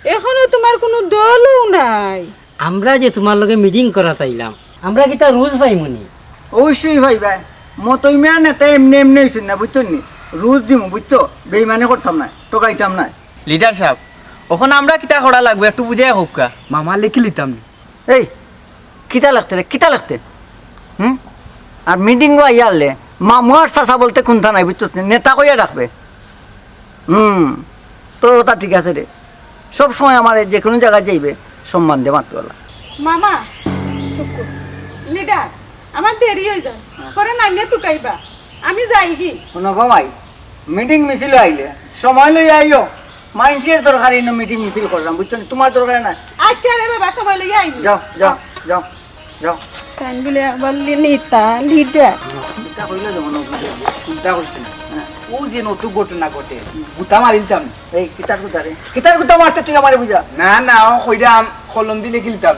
অখনো তুমার কুনু দলও নাই? আমরা যে তুমার লগে মিটিং করাত আইলাম, আমরা কিতা রুজ পাইমু নি? অবশ্যই পাইবায়। মতই মিয়া নেতা এমনে এমনে অইছইন না, বুঝছো নি? রুজ দিমু, বুঝছো? বেইমানি করতাম না, ঠকাইতাম না। লিডার সাব, অখন আমরা কিতা করা লাগবো একটু বুঝাইয়া কউক্কা। মামা লেখি লিতাম নি। এই, কিতা লেখতে রে, কিতা লেখতে? হুম? আর মিটিংও আইয়া হারলে, মামু আর চাচা বলতে কুন্তা নাই, বুঝছস নি? নেতা কইয়া ডাকবে। হুম, তোর কথা ঠিক আছে রে। সব সময় আমারে যে কুনু জাগাত যাইবে, সম্মান দিয়া মাততে বলা। মামা, চুপ কর। লিডার, আমার দেরি অই যায়। পরে নাইলে তুকাইবা। আমি যাইগি। হুনো গো মাই, মিটিং মিছিল আইলে সময় লইয়া আইও। মাইনষের দরকারে ইনো মিটিং মিছিল কররাম, বুঝছো নি? তুমার দরকারে না। আইচ্ছা রে বাবা, সময় লইয়া আইমু। যাও, যাও, যাও, যাও। তাইন বুলে আবার লি-, নেতা, লিডার। চিন্তা করিলে যেমন অউ বুঝে, চিন্তা করছি না। হ্যাঁ। অউ যে নতুন ঘটনা ঘটে, গুতা মারিলতাম। এই, কিতার গুতা রে? কিতার গুতা মারতে তুই আমারে বুঝা? না, না, অউ কইরাম, কলম দিয়া লেখিলতাম।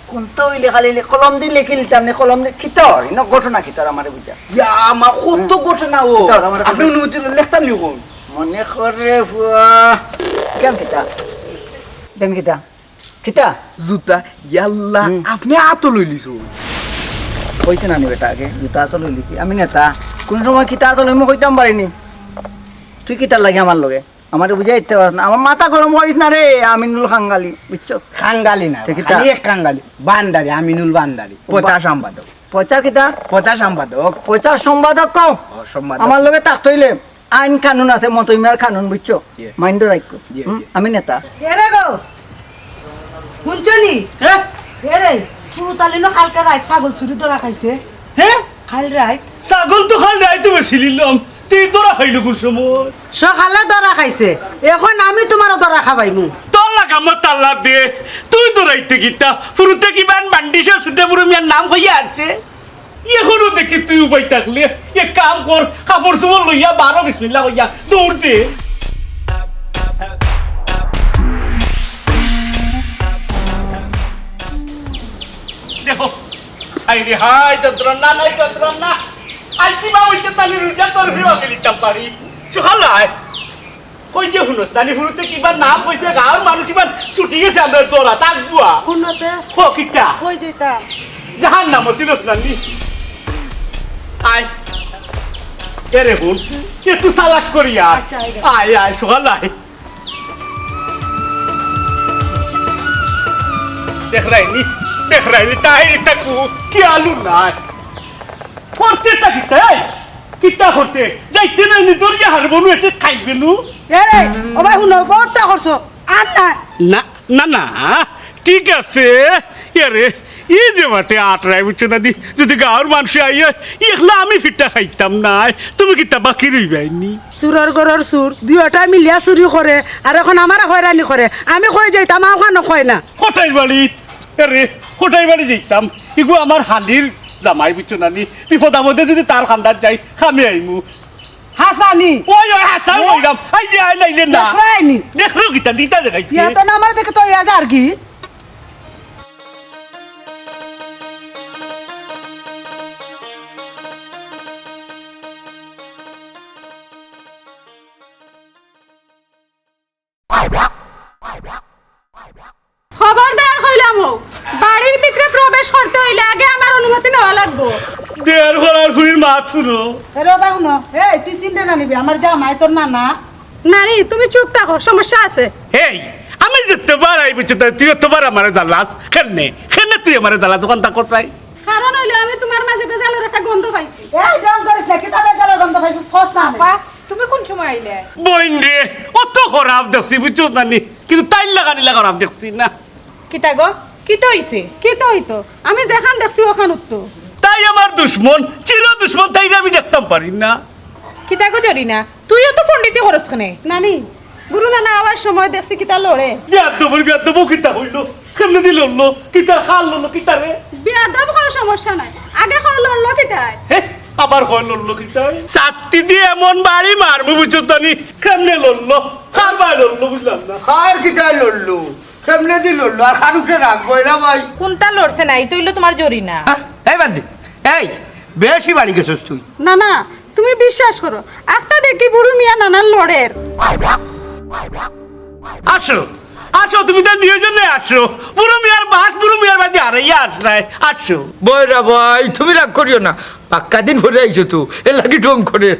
কুন্তা অইলে খালি লে-, কলম দিয়া লেখিলতাম নি, কলম দিয়া কিতা অর? ইনো ঘটনা কিতা অর আমারে বুঝা? ইয়া, আমার কত হুম। ঘটনা অর। কিতা অর আমারে আপনে বুঝা? অনুমতি লইলে লেখতাম নি অখন। মনে কর রে ফুয়া। কেন কিতা? কেন কিতা? কিতা? জুতা, ইয়াল্লা, হুম। আপনে আতো লইলিছো। কইতে না নি বেটা আগে, জুতা আতো লইলিছি। আমি নেতা, কুনু সময় কিতা আতো লইমু কইতাম পারি নি। তুই কিতার লাগি আমার লগে? আমারে বুঝাইতে পারস না। আমার মাথা গরম করিস না রে, আমিনুল খাঙ্গালি, বুঝছস? খাঙ্গালি না, তে কিতা? খালি এক খাঙ্গালি, বান্দারি, আমিনুল বান্দারি, ও বা- প্রচার সম্পাদক। প্রচার কিতা? প্রচার সম্পাদক। প্রচার সম্পাদক কও? ও, সম্পাদক। আমার লগে থাকতে অইলে আইন কানুন আছে, মতই মিয়ার কানুন, বুঝছো? ইয়ে। মাইন্ডো রাখো। ইয়ে, হুম, ইয়ে। আমি নেতা। এরে গো, হুনছো নি? হ্যাঁ? এরে, ফুরুতালিনো কালকে রাইত ছাগল চুরি ধরা খাইছে। হ্যাঁ? কাইল রাইত। ছাগল তো কাইল রাইত বেচিলিলাম। তুই ধরা খাইলো কুন সময়? সকালে ধরা খাইছে। অখন আমি তুমারে ধরা খাবাইমু। তোর লাগা আমার তাল্লা দে। তুই ধরাইতে কিতা? ফুরুতে কিবান বান্ডিশা সুতে বুড়ো মিয়ার নাম কইয়া আছে। অখনো দেখি তুই উবাই থাকলে, এক কাম কর, কাপড় চোপড় লইয়া বারো বিসমিল্লা কইয়া দৌড় দে। দেখো, হায় রে হায়, যন্ত্রণা নাই যন্ত্রণা। আইজ কিবা অইছে তাইলে রুজা তোর ফিরে বাকি দিতাম পারি। সকাল আয়। কই যে হুনস, নানি ফুরুতে কিবা নাম কইছে, গাঁওর মানুষ কিবা ছুটি গেছে আমরা দরা, তাক বুয়া। হুনতে? হ, কিতা? কই যেতা? জাহান্নামো চিনস নানি। আয়। এরে হুন, একটু চালাক করিয়া। আচ্ছা, আয়। আয়, আয়, সকাল আয়। দেখরায়নি, দেখরায়নি, তাই তাকু কি আলু নাই। করতে তা কিতা, এই? কিতা করতে? যাইতে নায়নি, দরিয়া হারবো নু, এসে খাইবে নু। এরে, ও ভাই, হুনো, বউততা করছো, আর না। না, না, না, ঠিক আছে। এরে, ই যে বাটে আটরায়, বুঝছো না দি? যদি গাঁওর মানষে আইয়া, একলা আমি ফিটা খাইতাম নায়, তুমি কিতা বাকি রইবায়নি? চুরর ঘরর চুর, দুইওটায় মিলিয়া চুরি করে, আর অখন আমারে হয়রানি করে। আমি কই যাইতাম, অখানো কয় না। কটাই বাড়ি, এরে, কটাই বাড়ি যাইতাম। ইগু আমার হালির জামাই, বুঝছো না নি? বিপদ আপদে যদি তার কান্দাত যাই, আমি আইমু। হাসানি। ওই, ওই, হাসান হ্যাঁ? কইলাম। আই যে, আই নাইলে না। দেখরায়নি। দেখলো কিতা, দিতা দেখাইতে। ইয়া তো না, আমার দেখে তো ইয়া যার কি? খবরদার কইলাম অউ, বাড়ির ভিতরে প্রবেশ করতে অইলে আগে আমার অনুমতি নেওয়া লাগবো। দেয়ার ঘরার ফুড়ির মাত হুনো। এরে বাবা হুনো, এই তুই চিন্তা না নিবি, আমার জামাই তোর নানা। নানি, তুমি চুপ থাকো, সমস্যা আছে। এই, আমি যতবার আই বুঝছো, তুই ততবার আমারে জ্বালাস। কেনে? কেনে তুই আমারে জ্বালাস, অখান থাকো চাই। কারণ অইলো আমি তুমার মাঝে বেজালর একটা গন্ধ পাইছি। এই ঢং করিস না, কিতা বেজালর গন্ধ পাইছস, কস না আমি। আপা, তুমি কোন সময় আইলে? বইন রে, অত খরাপ দেখছি, বুঝছস না নি? কিন্তু তাইর লাখান ইলা খরাপ দেখছি না। কিতা গো? কিতা অইছে? কিতা অইতো? আমি যেখান দেখছি অখান উত্তর। তাই আমার দুশমন, চির দুশমন, তাইরে আমি দেখতাম পারি না। কিতা গো জরিনা, তুইও তো পণ্ডিতি করস কেনে? নানি, বুরু নানা আওয়ার সময় দেখছি কিতা লড়ে। বেয়াদ্দবর বেয়াদ্দব, কিতা অইলো? কেমনে দি লড়লো? কিতা খাল লড়লো? কিতা রে? বেয়াদ্দব, কোনো সমস্যা নাই। আগে কও লড়লো কিতায়? হে, আবার কয় লড়লো কিতায়? ছাত্তি দি এমন বাড়ি মারমু বুঝছো তো নি? কেমনে লড়লো? কার বায় লড়লো বুঝলাম না। কার কিতায় লড়লো? কেমনে দি লড়লো? আর কার উপরে রাগ বইরা ভাই? কোনটা লড়ছে না? এই তো অইলো তুমার জরিনা। হ্যাঁ? এই বান্দি, এই, বেশি বাড়ি গেছস তুই। না, না, তুমি বিশ্বাস করো, আখতা দেখি বুরু মিয়া নানার লড়ের। আসো, আসো, তুমি তো দুইজনে আসো। বুরু মিয়ার বাস, বুরু মিয়ার বাড়ি হারাইয়া আসরায়। আসো। বইরা ভাই, তুমি রাগ করিও না। পাক্কা দিন পরে আইছো তো, এর লাগি ঢং করে।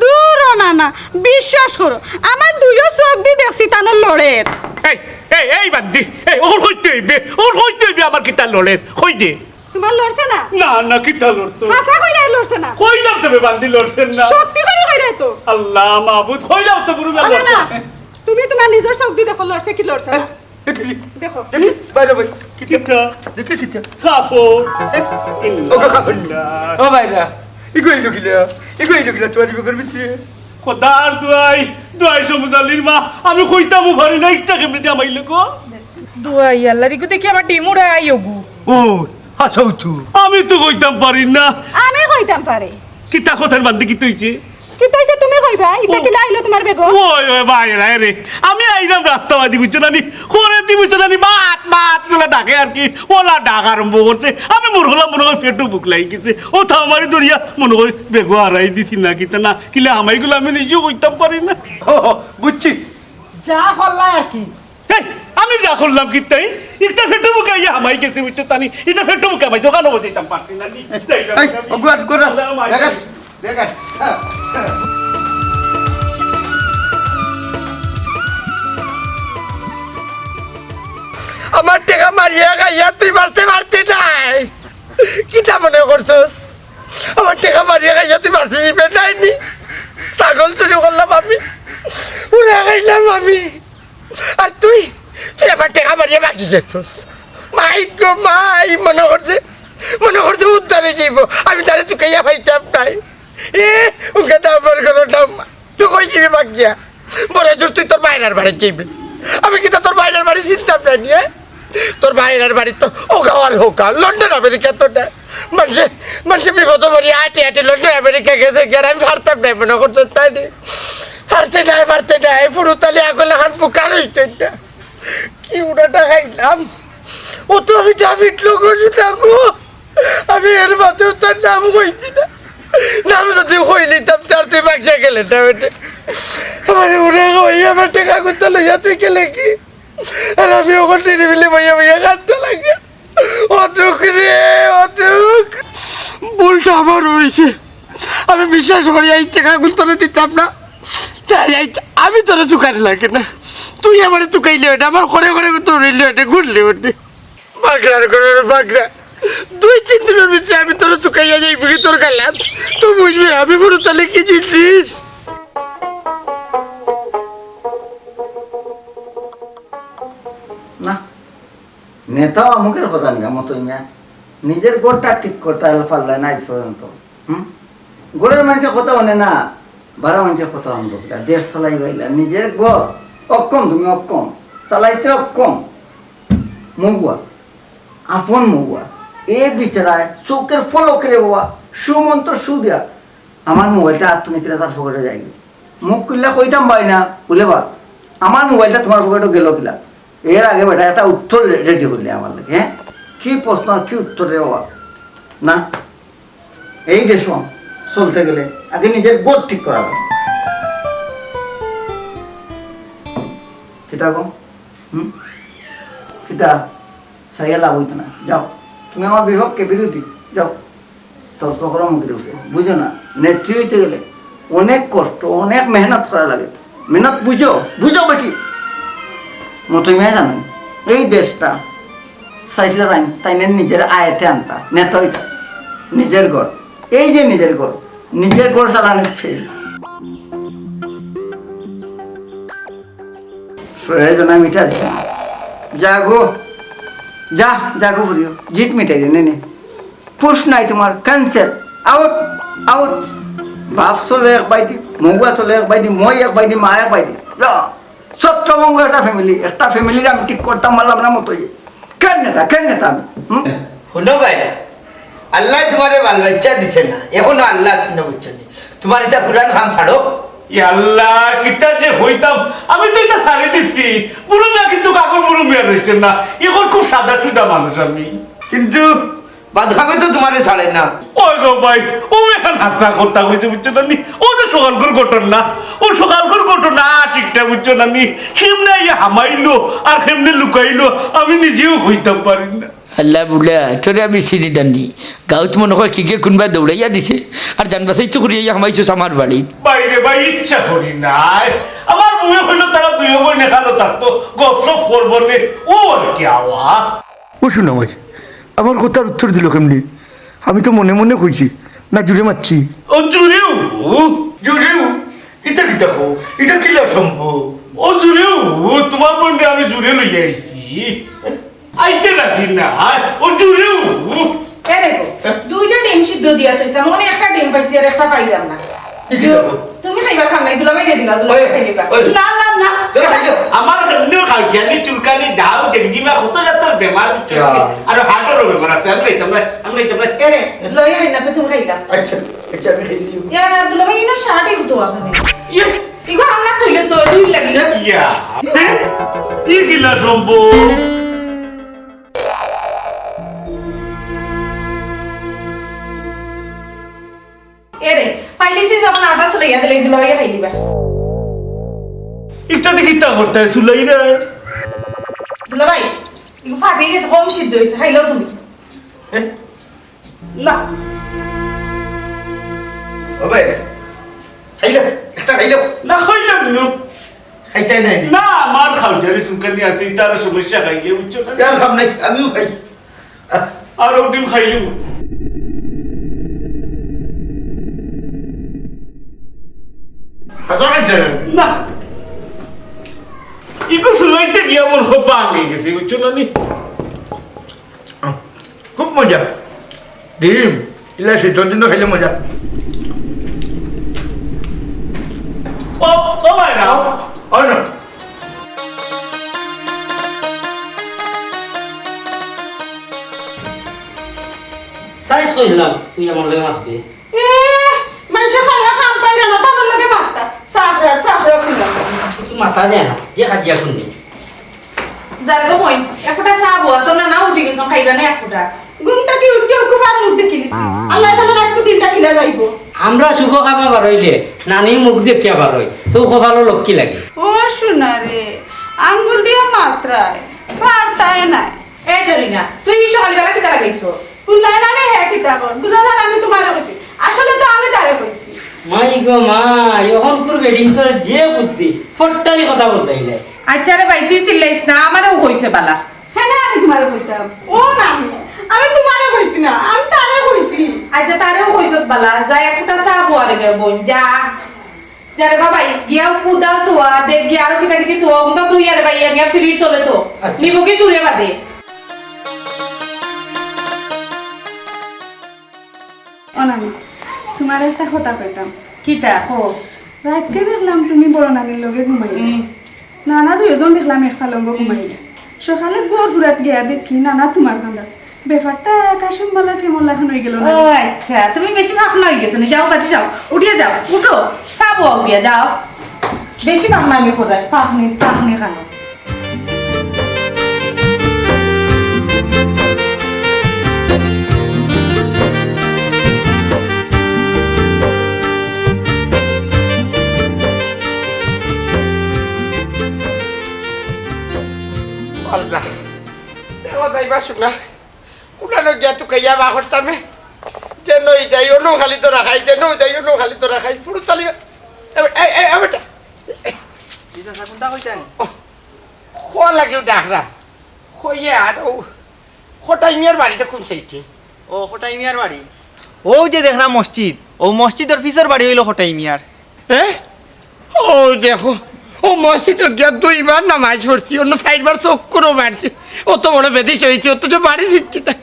দূর ও নানা, বিশ্বাস করো, আমার দুইও চোখ দি দেখছি তানর লড়ের। এই, এই, এই বান্দি, এই, অখন কইতে অইবে, অখন কইতে অইবে আমার কিতা লড়ের, কই দে। তুমার লড়ছে না? না, না, কিতা লড়তো? হাছা কইরায় লড়ছে না? কইলাম তো বে বান্দি লড়ছে না। সত্যি করি কইরায় তো। আল্লাহ মাবুদ, কইলাম তো বুরু মিয়া ও না, লড়ছে না। না। তুমি তুমার নিজর চোখ দি দেখো লড়ছে কি লড়ছে না। এ, দেখি। দেখো। দেখি, বাইরে ভাই। কিতা? কিতা? দেখি কিতা? কাপড়। এ, ওগো কাপড়। না। ও ভাইরা, ইগু অইলো কিলা? ইগু অইলো কিলা? তুমার ইগু করবি তুই? খোদার দোয়াই, দোয়াই সমুদালির মা, আমি কইতামও পারি না, ইটা কেমনে দি হামাইলো গো? দোয়াই আল্লাহর, ইগু দেখি আমার ডিম উড়াই ওগু। ও, আচ্ছা, ও তো। আমি তো কইতাম পারি না। আমি কইতাম পারি। কিতা কথার বান্দি কিতা অইছে? কিতা অইছে তুমি কইবা? ইটা ও। কিলা আইলো তুমার বেগো? ওই, ওই, ভাই, রে, রে। আমি আইলাম রাস্তা বাদি, বুঝছো না নি? করে দি, বুঝছো না নি? বাত, বাত বলে ডাকে আর কি। ওলা ডাক আরম্ভ করছে। আমি মনে করলাম, মনে করি পেটো ভুক লাগি গেছে। ও তো আমারে ধরিয়া মনে করি বেগো হারাই দিছি না কিতা না। কিলা হামাইগুলা আমি নিজেও কইতাম পারি না। ও, বুঝছি। যা করলা আর কি। এই, আমি যা করলাম কিতা? ইটা পেটো ভুকে আইয়া হামাই গেছে, বুঝছো তা নি? ইটা পেটো ভুকে হামাইছে, অখানো বসাইতাম পারছি না নি। এই, যাই না, এই, আমি ওগু আর করো। আল্লাহ, আমার বেগান, বেগান। হ্যাঁ, হ্যাঁ। আমার টেকা মারিয়া খাইয়া তুই বাঁচতে পারতি নায়। কিতা মনে করছস? আমার টেকা মারিয়া খাইয়া তুই বাঁচতে দিবে নায় নি? ছাগল চুরি করলাম আমি, উড়া খাইলাম আমি। আর তুই, তুই আমার টেকা মারিয়া বাকি গেছস। মাই গো মাই, মনে করছে, মনে করছে উদ্ধার অই যাইবো। আমি তারে তুকাইয়া পাইতাম নায়। এ, উনকে দাম বল করো দাম। তুই কই যাবি বাগিয়া? বড় জোর তুই তোর বাইরার বাড়ি যাইবি। আমি কিতা তোর বাইরার বাড়ি চিনতাম না নি, এ? তোর বাইরার বাড়ি তো ও গাওয়ার হোকা, লন্ডন আমেরিকা তো না। মানষে, মানষে বিপদে পড়ি আটি আটি লন্ডন আমেরিকা গেছে গিয়া, আর আমি পারতাম না, মনে করছো তাই নি? পারতে নাই, পারতে নাই, পুরো তালি আগলে হান বুকার হইতে না। কি উড়াটা খাইলাম। ও তো আমি ডাবিট লোক শুনা গো। আমি এর মাঝেও তার নাম কইছি না। নাম যদি কই নিতাম, তার তুই বাগিয়া গেলে না বেটে। আমার উড়ে কই, আমার টেকা কুত্তা লইয়া তুই গেলে কি? আর আমি ওখান নিরিবিলি বইয়া বইয়া কাঁদতে লাগে। ও দুঃখ রে, ও দুঃখ। ভুলটা আমার হইছে। আমি বিশ্বাস করি এই টেকাগুন তোরে দিতাম না। তাই এই আমি তোরে তুকানি লাগে না। তুই আমারে তুকাইলে ওটা, আমার করে করে তোর হইলে ওটা, ঘুরলে ওটা। বাগড়ার করে বাগড়া। দুই তিন দিনর ভিতরে আমি তোরে তুকাইয়া যাইব কি তোর গালাত? তুই বুঝবি আমি পুরো তাহলে কি জিনিস? না, নেতা অমুকের কথা নিয়া মতই মিয়া নিজের ঘরটা ঠিক করতে পারলা না আজ পর্যন্ত। হুম? ঘরের মানুষের কথা হুনে না, বারা মানুষের কথা হুনবো। দেশ চালাই পাইলা, নিজের ঘর অক্ষম, তুমি অক্ষম, চালাইতে অক্ষম। মহুয়া, আপন মহুয়া, এ বিচারায় চোখের ফলকে রে বাবা, সুমন্ত সুদিয়া আমার মোবাইলটা আত্মনিকরে তার পকেটে যায়নি। মুখ খুললে কইতাম পারি না, বুলে বা, আমার মোবাইলটা তোমার পকেটে গেল কিলা? এর আগে বেটা একটা উত্তর রে-, রেডি করলে আমার লাগে, হ্যাঁ? কি প্রশ্ন আর কি উত্তর রে বাবা? না, এই দেশ চলতে গেলে আগে নিজের গোট ঠিক করা লাগে। কিতা গো? হুম? কিতা? চাইয়া লাভ হইতো না। যাও, তুমি আমার বিপক্ষে বিরোধী। যাও, তর্ক করো মুখের উপরে। বুঝো না, নেত্রী হইতে গেলে অনেক কষ্ট, অনেক মেহনত করা লাগে। মেহনত বুঝো, বুঝো বেটি। মতই মেয়ে জানো, এই দেশটা চাইলে তাই, তাই না নিজের আয়তে আনতা, নেতা হইতা। নিজের ঘর, এই যে নিজের ঘর, নিজের ঘর চালানো ফেল। শরীরে যেন মিঠা দিছে না। যা গো, যা, যা গো ফুরিও, জিত মিটাই দে, নে, নে। পুষ নাই তোমার, cancel, out, out। বাপ চলে এক বাইদি, মহুয়া চলে এক বাইদি, মই এক বাইদি, মা এক বাইদি। যা, ছত্রভঙ্গ একটা family, একটা family-র আমি ঠিক করতাম পারলাম না মতই। কেন নেতা, কেন নেতা আমি? হুম? হুনো ভাই, আল্লায় তুমারে বাল-বাইচ্চা দিছে না, এখনো আল্লা আছইন না, বুঝছো নি? তুমার ইতা পুরান কাম ছাড়ো। ই আল্লা, কিতা যে কইতাম, আমি তো ইতা ছাড়ি দিছি। মুরব্বিয়া কিন্তু কাকর মুরব্বিয়া রইছইন না, এখন খুব সাদা সুদা মানুষ আমি। কিন্তু বাদ কামে তো তুমারে ছাড়ে না। ওই গো ভাই, ও এখন হাছা কথা কইছে, বুঝছো না নি? ও যে সকালকুর ঘটনা, ও সকালকুর ঘটনা ঠিকটা বুঝছো না নি? কেমনে আইয়া হামাইলো আর কেমনে লুকাইলো, আমি নিজেও কইতাম পারি না। আল্লা বুলা, তোরে আমি চিনি না নি। গাউত মনো কয় কিগে কুনবায় দৌড়াইয়া দিছে, আর জান বাচাইতো করিয়া আইয়া হামাইছস আমার বাড়িত। ভাইরে ভাই, ইচ্ছা করি নাই। আমার বউয়ে কইলো তারা দুইও বইন এখানো থাকতো, গপসপ করবো নে, ও আর কি আওয়া। ও শুনো ভাই, আমার কথার উত্তর দিলো কেমনে? আমি তো মনে মনে কইছি, না জুরে মাতছি। ও জুরেউ? জুরেউ? ইতা কিতা কও? ইতা কিলা সম্ভব? ও জুরেউ, তুমার বইনরে আমি জুরে লইয়া আইছি। আইতে রাজি না, ও জুরেউ। এরে গো, দুইটা ডিম সিদ্ধ দিয়া থইছলাম, অনে একটা ডিম পাইছি আর একটা পাইলাম না। কি কি খাবো? তুমি খাইবা, খাম নাই, দুলাভাইরে দিলাও, দুলাভাই ওই, খাইবা। ওই। না, না, না। তোরা খাইও। আমার এমনিও খাও, জ্ঞানী চুলকানি, দাও, দেখবি মা, কত জাতর বেমার, ইয়া। আর হার্টরও বেমার আছে, আমি খাইতাম না, আমি খাইতাম না। এরে, লই খাই না তো, তুমি খাইলা। আচ্ছা, আচ্ছা, আমি খাইলিও। ইয়া, দুলাভাই, ইনো শার্ট ইগু তো আছে। ইয়ে। ইগু আল্লা তুইলে তো দুই লাগি। ইয়া। ই কিলা সম্ভব? এরে, পাইলিছি যখন আটা চলে গিয়া দিলে দুলাভাই খাই দিবা। ইটা দেখি তা করতে চুলাই না। দুলাভাই, ইগু ফাটি গেছে, কম সিদ্ধ হইছে, খাইলাও তুমি। এ? না। ও ভাই, খাইলাও, একটা খাইলাও। না, খাইলাম না। খাইতায় নাই। না, আমার খাওয়ার চুলকানি আছে, ইতার সমস্যা খাইলে, বুঝছো না? আর খাম নাই, আমিও খাই। আহ। আর ও ডিম খাইলিমু। হাছা খাইতায় না। না। ইগু চুলাইতে গিয়া মন খুব ভাঙি গেছে, বুঝছো না নি? আহ, খুব মজা। ডিম, ইলা শীতর দিনো খাইলে মজা। ও, ও ভাই না। ও, ও না। সাইজ কইছিলাম, তুই আমার লগে মাত দে। এ, মানষে খাইয়া কাম পাইরা না, তার লগে মাততা। সাফরা, সাফরা খুললা। তুই মাথা দে না, যে খাজিয়া খুললি। যারে গো বইন, এক ফুটা চা বওয়া তো না, না উঠি গেছো, খাইবা না এক ফুটা। ঘুম থাকি উঠতে উঠতে ফার মুখ দেখি দিছি। আল্লাহ তাআলা আজকে দিনটা কিলা যাইবো। আমরা শুভ কামে বার হইলে নানি মুখ দেখিয়া বার হই, তো কপালো লক্ষ্মী লাগে। ও সোনা রে, আঙ্গুল দিয়া মাত্রায়, ফারতায় নাই। এ জরিনা, তুই এই সকালবেলা কিতা লাগাইছো? উল্লাই না রে, হ্যাঁ, কিতা কর? বুঝা যার আমি তোমারে কইছি। আসলে তো আমি তারে কইছি। মাই গো মাই, অখনকুর বেটিন্তর যে বুদ্ধি, ফট্টানি কথা বলতাইলে। আচ্ছা রে ভাই, তুই চিল্লাইস না, আমারেও কইছে বালা। কেনে আমি তুমারে কইতাম? ও না, আমি তুমারে কইছি না, আমি তারে কইছি। আচ্ছা, তারেও কইছত বালা, যা এক ফুটা চা বওয়া রে গিয়া বইন, যা। যা রে বাবা, গিয়া কুদাল তো, দেখ গিয়া আরো কিতা কিতি তো, ওগুন তো তুই আরে ভাই, গিয়া সিঁড়ির তলে তো। আচ্ছা। নিব কি চুরে বাদে? ও নানি, তুমারে একটা কথা কইতাম। কিতা? কও। রাইতকে দেখলাম তুমি বড় নানির লগে ঘুমাইলা। হুম। নানা দুইজন দেখলাম এক পালঙ্গো ঘুমাইলা। সকালে ঘর ফুরাত গিয়া দেখি নানা তুমার কান্দাত। ব্যাপারটা কাশিমবালার প্রেমর লাখান অইগেলো না? ও আচ্ছা, তুমি বেশি ভাবনা অইগেছো নি। যাও বাদে যাও, উঠিয়া যাও, উঠো, চা বওয়াও গিয়া, যাও। বেশি ভাবনা আমি করাই, পাকনি, পাকনি খানো। আল্লাহ, এ কথা ইবা শুনা, কুলানো গিয়া তুকাইয়া বা করতামে, যেনো যাই, অনো খালি তো রাখাই, যেনো যাই, অনো খালি তো রাখাই, ফুরুতালি, এ, এ, এ, এ, বেটা। জি চাচা, কুনটা কইতাম? ও, খোয়া লাগিও ডাকরা। খইয়া আর ও, খটাই মিয়ার বাড়িটা কুন সাইডে? ও, খটাই মিয়ার বাড়ি। অউ যে দেখরা মসজিদ, অউ মসজিদর পিছর বাড়ি অইলো খটাই মিয়ার। এ? ও দেখো, অউ মসজিদো গিয়া দুইবার নামাজ পড়ছি, অন্য চাইরবার চক্করও মারছি। অত বড় বেদিশা অইছি, অথচ বাড়ি ফিরছি না।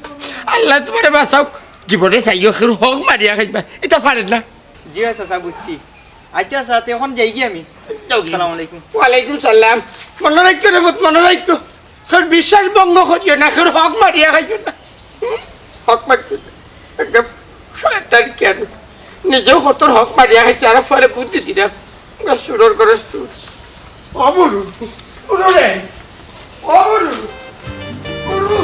আল্লায় তুমারে বাঁচাউক, জীবনে চাইও কেউর হক মারিয়া খাইবা, ইতা পারে না। জি ভাই চাচা, বুঝছি। আচ্ছা চাচা, তে অখন যাইগি আমি। যাও গি। আসসালামু আলাইকুম। ওয়ালাইকুম সালাম। মনো রাখিও রে পুত, মনো রাখিও। কেউর বিশ্বাস ভঙ্গ করিও না, কেউর হক মারিয়া খাইও না। হুম? হক মারিও না। একদম শয়তান কেন? নিজেও কতর হক মারিয়া খাইছে, আর পরে বুদ্ধি দিলাম। ওরা সুরর করে সুর। ও বুরু, বুরু রে। ও বুরু, বুরু।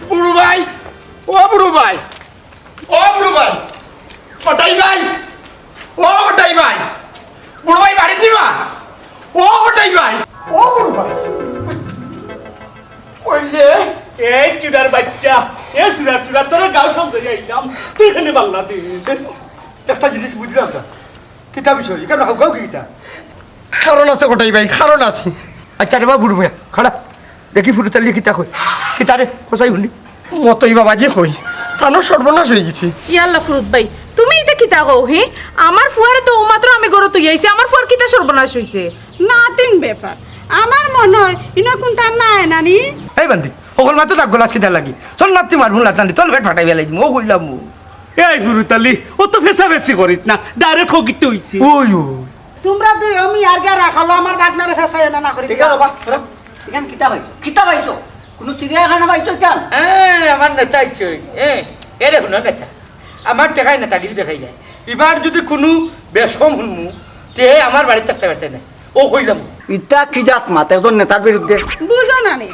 বুরু ভাই, ও বুরু ভাই, ও বুরু ভাই, কটাই ভাই, ও কটাই ভাই, বুরু ভাই বাড়িত নিবা? ও কটাই ভাই, ও বুরু ভাই। কইলে? এই চুরার বাচ্চা, এ চুরার চুরা, তোর গাঁও সামনে আইলাম, তুই এখানে বাংলাদেশ। একটা জিনিস বুঝলাম না, কিতা বিষয়? এখানে হাউকাউ কিতা? কারণ আছে কটাই ভাই, কারণ আছে। আচ্ছা রে বাবু, রুমিয়া, খাড়া। দেখি ফুরুতালি কিতা কই। কিতা রে, কসাই হুনি? মতই বাবাজি কই। তানো সর্বনাশ অইগেছে। ইয়াল্লা ফুরুত ভাই, তুমি ইতা কিতা কও, হি? আমার ফুয়ারে তো অউ মাত্র আমি ঘরো থইয়া আইছি, আমার ফুয়ার কিতা সর্বনাশ অইছে? Nothing ব্যাপার। আমার মনো অয়, ইনো কুনতা নাই নানি? এই বান্দি, হকল মাত্র ডাক গলাছ কিতা লাগি? চল নাতি মারমু লাতানি, তোর পেট ফাটাই বেলাই দিমু, ও কইলাম ও। এই ফুরুতালি, অত ফেছাফেছি করিস না, direct হগিতে অইছে। ওই, ওই। তুমরা দুই অমি আর গা রাখলো, আমার বাগনারে ফেছাইও না, না করি। ঠিক আছে, বাবা, ধরো। ইখান কিতা পাইছো? কিতা পাইছো? কুনু চিড়িয়াখানা পাইছো ইখান? এ, আমার নেতা আইছে, এ, এরে হুনো নেতা। আমার টেকায় নেতাগিরি দেখাই যায়। ইবার যুদি কুনু বেশকম হুনমু, তে আমার বাড়িত থাকতে পারতে নায়। ও কইলাম। ইতা কি জাত মাত একজন নেতার বিরুদ্ধে? বুঝো না নি,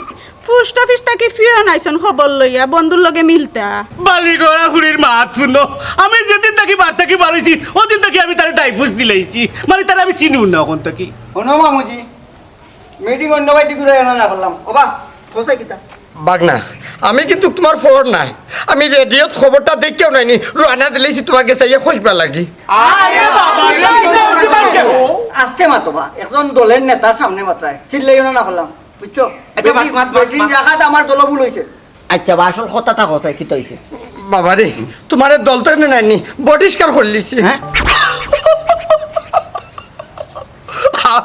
পোস্ট অফিস থাকি ফিওন আইছইন খবর লইয়া, বন্ধুর লগে মিলতা। বালিগড়া খুড়ির মাত হুনো, আমি যেদিন থাকি বার থাকি বারইছি, অদিন থাকি আমি তারে ডাইভোর্স দিলাইছি। মানে তারে আমি চিনিও না অখন থাকি। হুনো মামুজি, মিটিং অন্য বাড়িত ঘুরে আনা না করলাম। ওবা, ফোসে কিতা? বাগনা, আমি কিন্তু তুমার ফোর নায়। আমি রেডিওত খবরটা দেখিয়াও নাইনি, রওয়ানা দিলাইছি তুমার গেছে আইয়া কইবার লাগি। আরে বাবা রে, আস্তে মাতো বা, একজন দলের নেতার সামনে মাতরায়, চিল্লাইও না, না করলাম, বুঝছো? আচ্ছা, মাত, মাত, মাত, বেটিন মাত। রাখাটা আমার দলো ভুল অইছে। আচ্ছা, বা আসল কথাটা কও চাই, কিতা অইছে? বাবা রে, তুমারে দল তো এমনে নাইনি, বহিষ্কার করিলিছে। হ্যাঁ? আ-,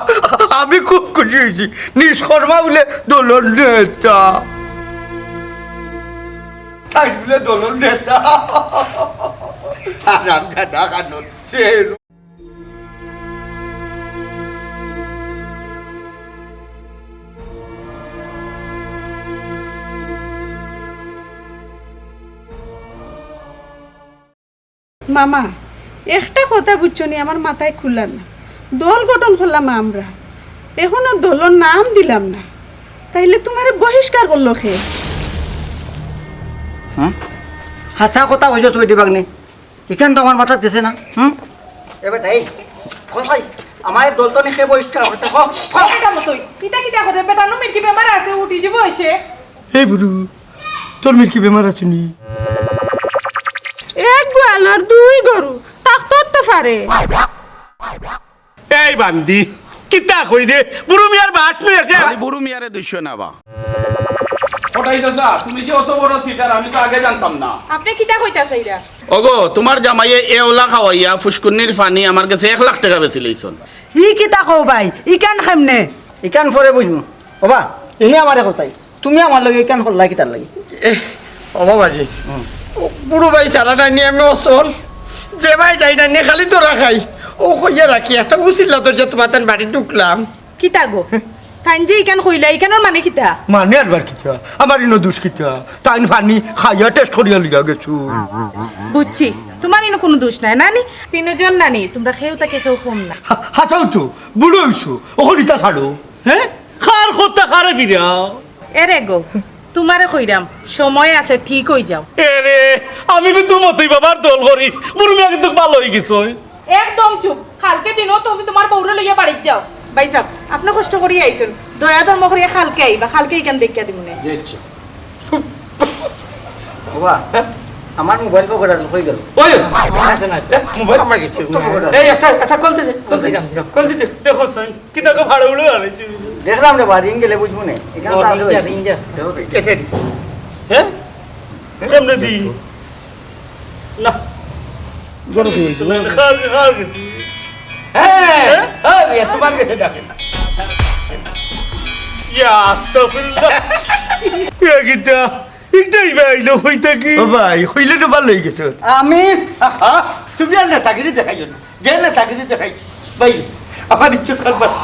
আমি খুব খুশি অইছি। নিষ্কর্মা বুলে দলর নেতা। তাই বুলে দলর নেতা। হারামজাদা কানন। মামা, একটা কথা বুঝছো নি, আমার মাথায় খুলার না। দল গঠন করলাম আমরা, এখনো দলর নাম দিলাম না, তাইলে তুমারে বহিষ্কার করলো কে? হ্যাঁ? হাছা কথা কইছো তুমি দিবাগনি, ইখান তো আমার মাথাত গেছে না। হুম? এ বেটা, এই, কসাই, আমার এই দল তো নি কে বহিষ্কার করতে, ক, ক। এটা মতই, ইটা কিতা করে? বেটা নুমির কি বেমার আছে, উঠি যাইবো এসে? এই বুরু, তোর মির কি বেমার আছে নি? এক গোয়ালর দুই গরু, থাকতো তো পারে। এই বান্দি, কিতা কই রে? বুরু মিয়ার বাস নই আছে। খালি বুরু মিয়ারে দুইশো না বা। কটাই চাচা, তুমি যে অত বড় সিটার, আমি তো আগে জানতাম না। আপনে কিতা কইতা চাইরা? ওগো, তুমার জামাইয়ে এওলা খাওয়াইয়া ফুসকুনির পানি আমার গেছে এক লাখ টেকা বেচিলাইছইন। ই কিতা কও ভাই, ইখান কেমনে? ইখান পরে বুঝমু। ওবা, তুমি আমারে কও চাই, তুমি আমার লগে ইখান করলায় কিতার লাগি? এ, ওবা বাজি, ও বুরু ভাই সারা নাই নি আমি অসল, যে ভাই যাই নাই নি খালি ধরা খাই। ও কইয়া রাখি, একটা উছিলা ধরিয়া তুমার তান বাড়ি ঢুকলাম। কিতা গো? তাইন যে ইখান কইলা, ইখানর মানে কিতা? মানে আরবার কিতা? আমার ইনো দুষ কিতা? তাইন পানি খাইয়া টেস্ট করিয়া লইয়া গেছইন। বুঝছি, তুমার ইনো কুনু দুষ নাই, নানি? তিনজন নানি, তুমরা কেউ থাকি কেউ কম না। হা-, হাছাউ তো, বুরু অইছো, অখন ইতা ছাড়ো। হে? কার কথা কারে ফিরাও? এরে গো, তুমারে কইরাম, সময় আছে, ঠিক অইযাও। এরে, আমি কিন্তু মতই বাবার দল করি, বুরু মিয়া কিন্তু ভালা অইগেছইন। একদম চুপ। কালকে দিনউ তুমি তুমার বউরে লইয়া বাড়িত যাও। ভাইসাব, আপনে কষ্ট করিয়া আইছইন, দয়া ধর্ম করিয়া কালকে আইবা, কালকে ইখান দেখিয়া দিমুনে। জি, আচ্ছা। ওবা, আমার মোবাইল পকেটো আছিল, কই গেল? ওই, আছে না? এ, মোবাইল? আমার গেছে। তো পকেটো। এই, একটা, একটা কল দে, কল দে। কল দিলাম, দিলাম। কল দিতে। দেখো, সাইন, কিতা গো ভাড়া উড়ে আনেছি। দেখলাম রে বা, রিং গেলে বুঝমু নে। ইখান ও, তো রিং আসলে যা, রিং যা। দেখো তো। কেটে দি। হ্যাঁ? কেমনে দি? না। গরম হয়ে গেছে। না, না, খাওয়া, খাওয়া গেছি। হ্যাঁ, হ্যাঁ, মিয়া, তুমার গেছে ডাকে না। ইয়া, আস্তাগফিরুল্লাহ। ইয়া, কিতা? ইটাই ভাই, লোক হইতা কি? ও ভাই, হইলে তো ভালা অইগেছে। আমি? আহা, তুমি আর নেতাগিরি দেখাইও না। যে নেতাগিরি দেখাই, ভাই, আমার ইজ্জত খান বাঁচা।